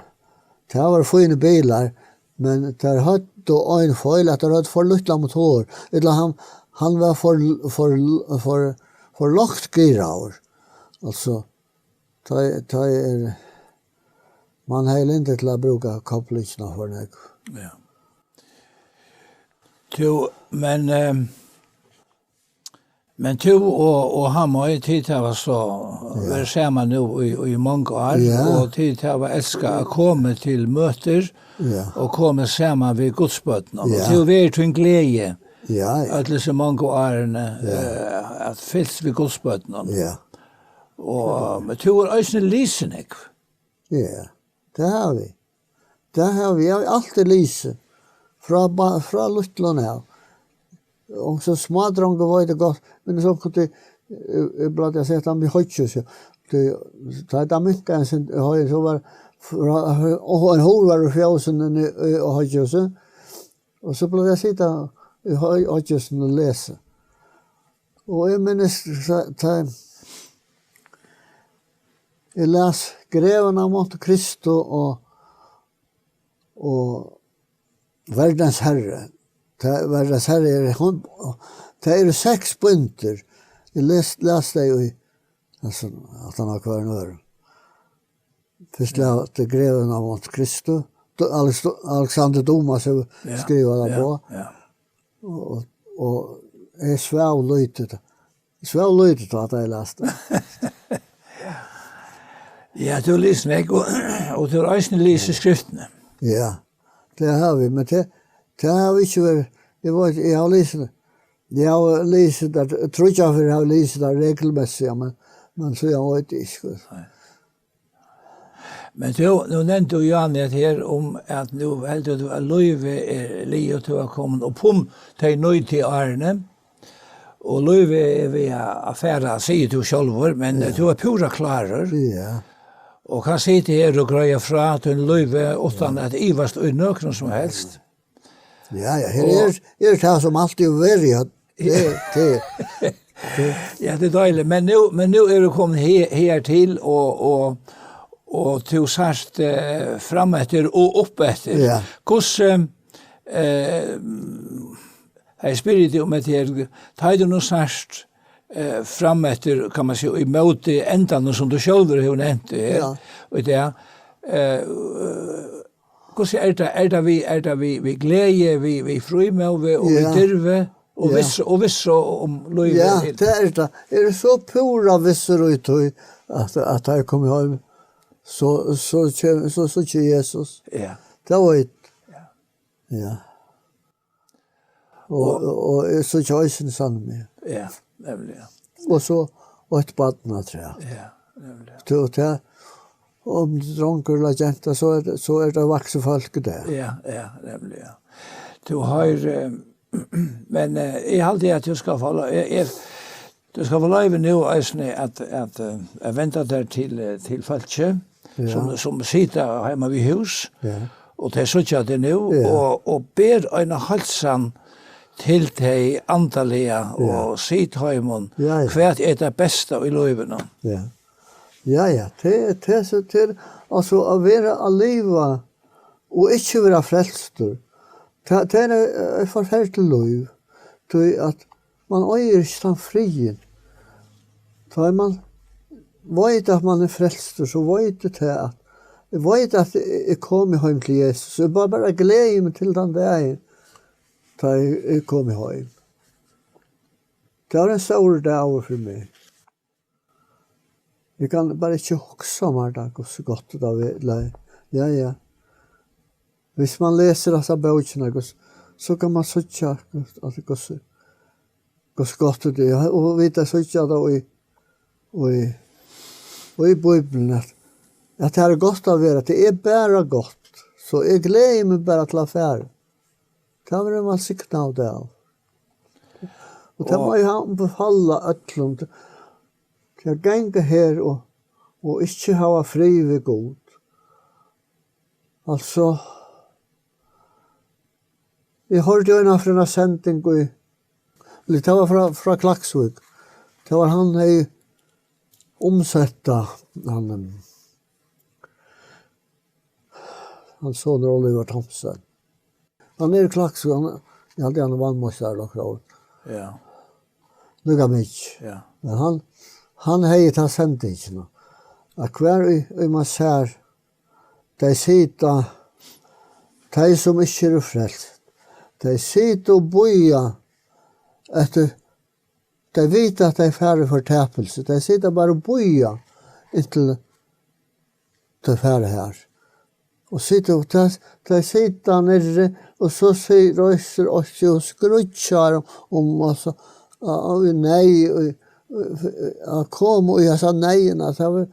tað var fínir bilar, men teir høvdu ein feil, at teir høvdu for lítlan motor. Ella hann, hann var for, for, for, for lágt giraður. Altso, tá, tá er, man hevði lyndi til at brúka koblingina for nógv. Ja. Tú, men, ehm, men tú og, og Hamoi, tit hava so verið saman nú í, í mong ár, ja, og tit hava elskað at koma til møtir, ja, og koma saman við Guds børnum. Og, ja, tað hevur verið tín gleði, ja, ja, øll hesi mongu árini, ja, eh, at fylgst við Guds børnum. Ja. Og, men tú hevur eisini lisið nógv. Ja, tað havi eg. Tað havi eg. Eg havi altíð lisið. Frá ba-, frá lítlum av. Og sum smádrongur veit eg gott, men so kundi eg, eg, eg plagdi at seta meg í hoyggjhús, ja. Tí, tá ið tað minkaði ein sindur, hoy-, so var frá, og ein hurð var í fjósinum í, í hoyggjhúsi. Og so plagdi eg at sita í hoy-, hoyggjhúsinum og lesa. Og eg minnist, tá, tá eg las Greven av Monte Cristo og, og Verðins Herri. Tað, Verðins Herri er, hon, tað eru seks bøkur. Eg les, las tey í, altso, aftan á hvørjum øðrum. Fyrst las eg Greven av Monte Cristo. Du-, Alex-, Alexander Dumas hevur, ja, skrivað tað, ja, boð. Ja. Og, og, og eg svav lítið. Eg svav lítið tá, tá eg las tað. Ja, tú lesur nógv, og, og tú hevur eisini lisið skriftirnar. Ja, tað havi eg, men tað, tað havi eg ikki verið, Eg veit, eg havi lisið, eg havi lisið tað, tríggjar ferðir havi eg lisið tað regelmessigt, men, men so eg veit ikki, sko. Nei. Men tú, nú nevndi tú, Jan, at her um at nú heldur tú at lívið er liðugt, tú er komin upp um tey níti árini, og lívið er við at, at fara, sigur tú sjálvur, men Ja. tú er púra klárur. Ja. Og kann sita her og greiða frá tín lívi uttan Ja. at ivast í nøkrum sum helst. Ja, ja, her Og er, er tað sum altíð hevur verið, ja. Det, det, det. Ja, tað er deiligt. Men nú, men nú er tú komin he-, her til, og, og, og tú sært, eh, fram eftir og upp eftir. Ja. Hvussu, eh, eg spyrji teg um hetta her, tá tú nú sært, eh, fram eftir, kann man siga, í móti endanum sum tú sjálvur hevur nevnt her, Ja. og tað, eh, Hvussu er tað? Er tað við, er tað við, við gleði, við, við frímóði og við Ja. dirvi og Ja. vissu, og vissu um lívið? Ja, tað er tað. Eg eri so púra vissur í tí, at, at tá eg komi heim, so, so kem-, so síggi eg Jesus. Ja. Tað veit eg. Ja. Og, og, og eg síggi eisini sanniliga. Ja, nemliga. Og so eitt barn afturat. Ja, nemliga. Tú, tað, um drongur ella genta, so er, so er tað vaksið fólk í dag. Ja, ja, nemliga. Tú hevur, eh, men, eh, eg haldi at tú skalt fáa lo-, eg, eg, tú skalt fáa loyvi nú eisini at, at, eh, at venda tær til, eh, til fólkið, Ja. sum, sum sita heima við hús, Ja. og tey síggja teg nú, Ja. og, og ber eina heilsan til tey andaliga, Ja. og sig teimum, Ja, ja. hvat er tað besta í lívinum? Ja. Ja, ja, tað, tað, so tað, altso, at vera at liva og ikki vera frelstur, tað, tað er eitt, eitt forferdiligt lív, tí at man eigur ikki tann friðin. Tá ið man veit at man er frelstur, so veit eg tað, at eg veit at eg, eg komi heim til Jesus. Eg bara, bara gleði meg til tann dagin, tá eg, eg komi heim. Tað var ein stórur dagur fyri meg. Eg kann bara ikki hugsa mær tað, hvussu gott tað er, ella, ja, ja. Hvis man lesur hasa bókina, hvussu, so kann man síggja, at hvussu, hvussu gott tað er. Og vit at síggja tað í, í, í Bíbliuni, at, at tað er gott at vera, tað er bara gott. So eg gleði meg bara til at fara. Tað verður man signaður av. Og tað Og má eg anbefala øllum, til at ganga her og, og ikki hava frið við Gud. Altso, eg hoyrdi eina ferð eina sending í, ella tað var frá, frá Klaksvík. Tað var hann hevði umsett tað, hann, hann sonur Oliver Thomsen. Hann er í Klaksvík, hann, eg haldi hann er valmeistari okkara ár. Ja. Líka mikið. Ja. Men hann, hann hevði ta sendingina, at hvar í, í man sær, tey sita, tey sum ikki eru frelst, tey sita og bíða eftir, tey vita at tey fara í fortapilsi, tey sita bara og bíða inntil tey fara har. Og sita og ta, tey sita niðri, og so si-, reisir eitt seg og skríggjar um, um, og so, og, og í neyð, og, og, at koma í hasa neyðina, at hava,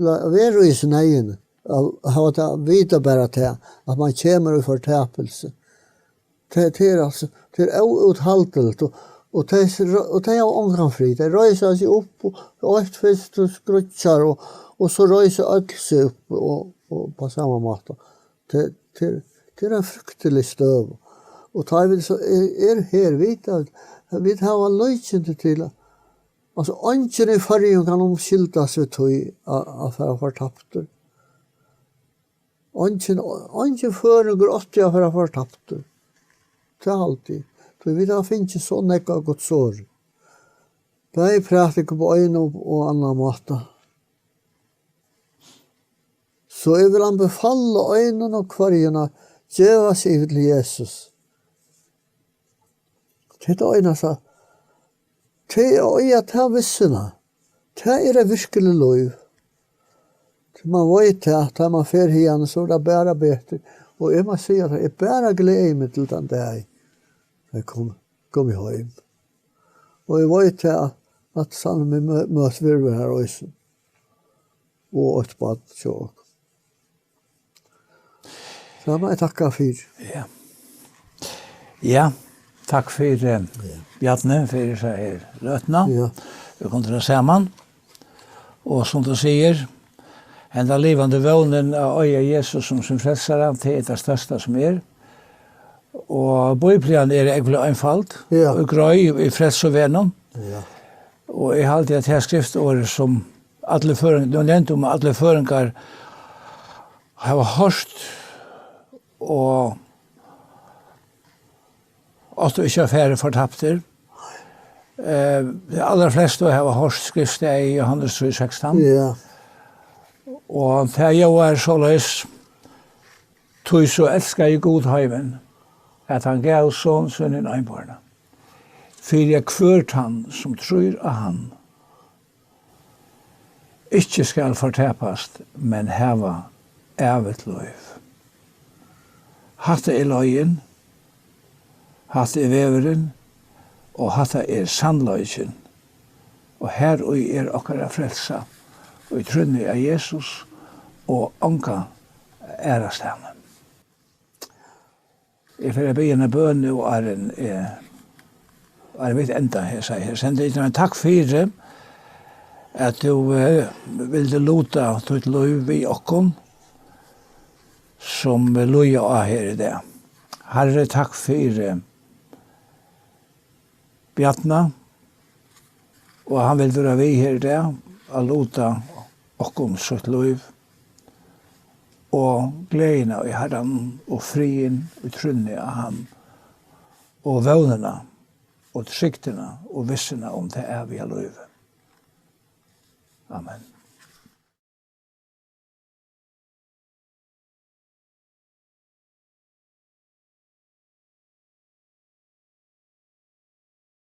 la-, vera í hesi neyðini, at hava tað, vita bara tað, at man kemur í fortapilsi. Tað, tað er altso, tað er óúthaldiligt, og, og tey s-, og tey hava ongan frið. Tey reisa seg upp, og eitt fyrst og skríggjar, og, og so reisa øll seg upp, og, og á sama máta. Tað, tað, tað er ein fryktilig støða. Og tá vit so er, er her, vit, vit hava líkindi til, altso, eingin í Føroyum kann umskyldast við tí at, at fara fortaptur. Eingin, eingin føroyingur átti at fara fortaptur. Tað haldi eg. Tí vit hava fingið so nógv av Guds orði. Bæði prædika upp á ein og, og annan máta. So eg vil anbefala einum og hvørjum at geva seg yvir til Jesus. Tað er tað einasta. Tað er at eiga ta vissuna. Tað er eitt virkiligt lív. Tí man veit tað, at tá man fer hiðani, so er tað bara betri. Og eg má siga tað, eg bara gleði meg til tann dag. Eg kom, kom eg heim. Og eg veit tað, at sanniliga mø-, møtt verður har eisini. Og eitt barn hjá okkum. So má eg takka fyri. Ja. Ja, takk fyri, eh, Ja. Bjarni, fyri so her løtuna. Ja. Vit kundu vera saman. Og sum tú sigur, henda livandi vónin at eiga Jesus sum sín frelsara, tað er tað størsta sum er. Og Bíblian er ógvuliga einføld, Ja. og greið í frelsuvegnum. Ja. Og eg haldi, at her skriftorðið sum allir føroyingar, nú nevndi um allir føroyingar hava hoyrt og áttu ikki at fara fortaptir. Eh, tey allarflestu hava hoyrt skriftstaðið í Jóhannes trý sekstan. Ja. Og tað ljóðar soleiðis: Tí so elskaði Gud heimin, at hann gav son sín hin einborna, fyri at hvør tann, sum trýr á hann, ikki skal fortapast, men hava ævigt lív. Hatta er leiðin, hatta er vegurin, og hatta er sannleikin. Og her í er okkara frelsa, í trúnni á Jesus og onga aðrastaðni. Eg fari at biðja eina bøn nú, áðrenn eg, áðrenn vit enda hesa her. Sendi eg tær takk fyri, at tú, eh, vildi luta títt lív við okkum, sum líða á her í dag. Harri, takk fyri Bjarna, og hann vil vera við her í dag, at luta okkum sítt lív, og gleðina í Harranum, og friðin í trúnni á hann, og vónina, og trygdina, og vissuna um tað æviga lívið. Amen.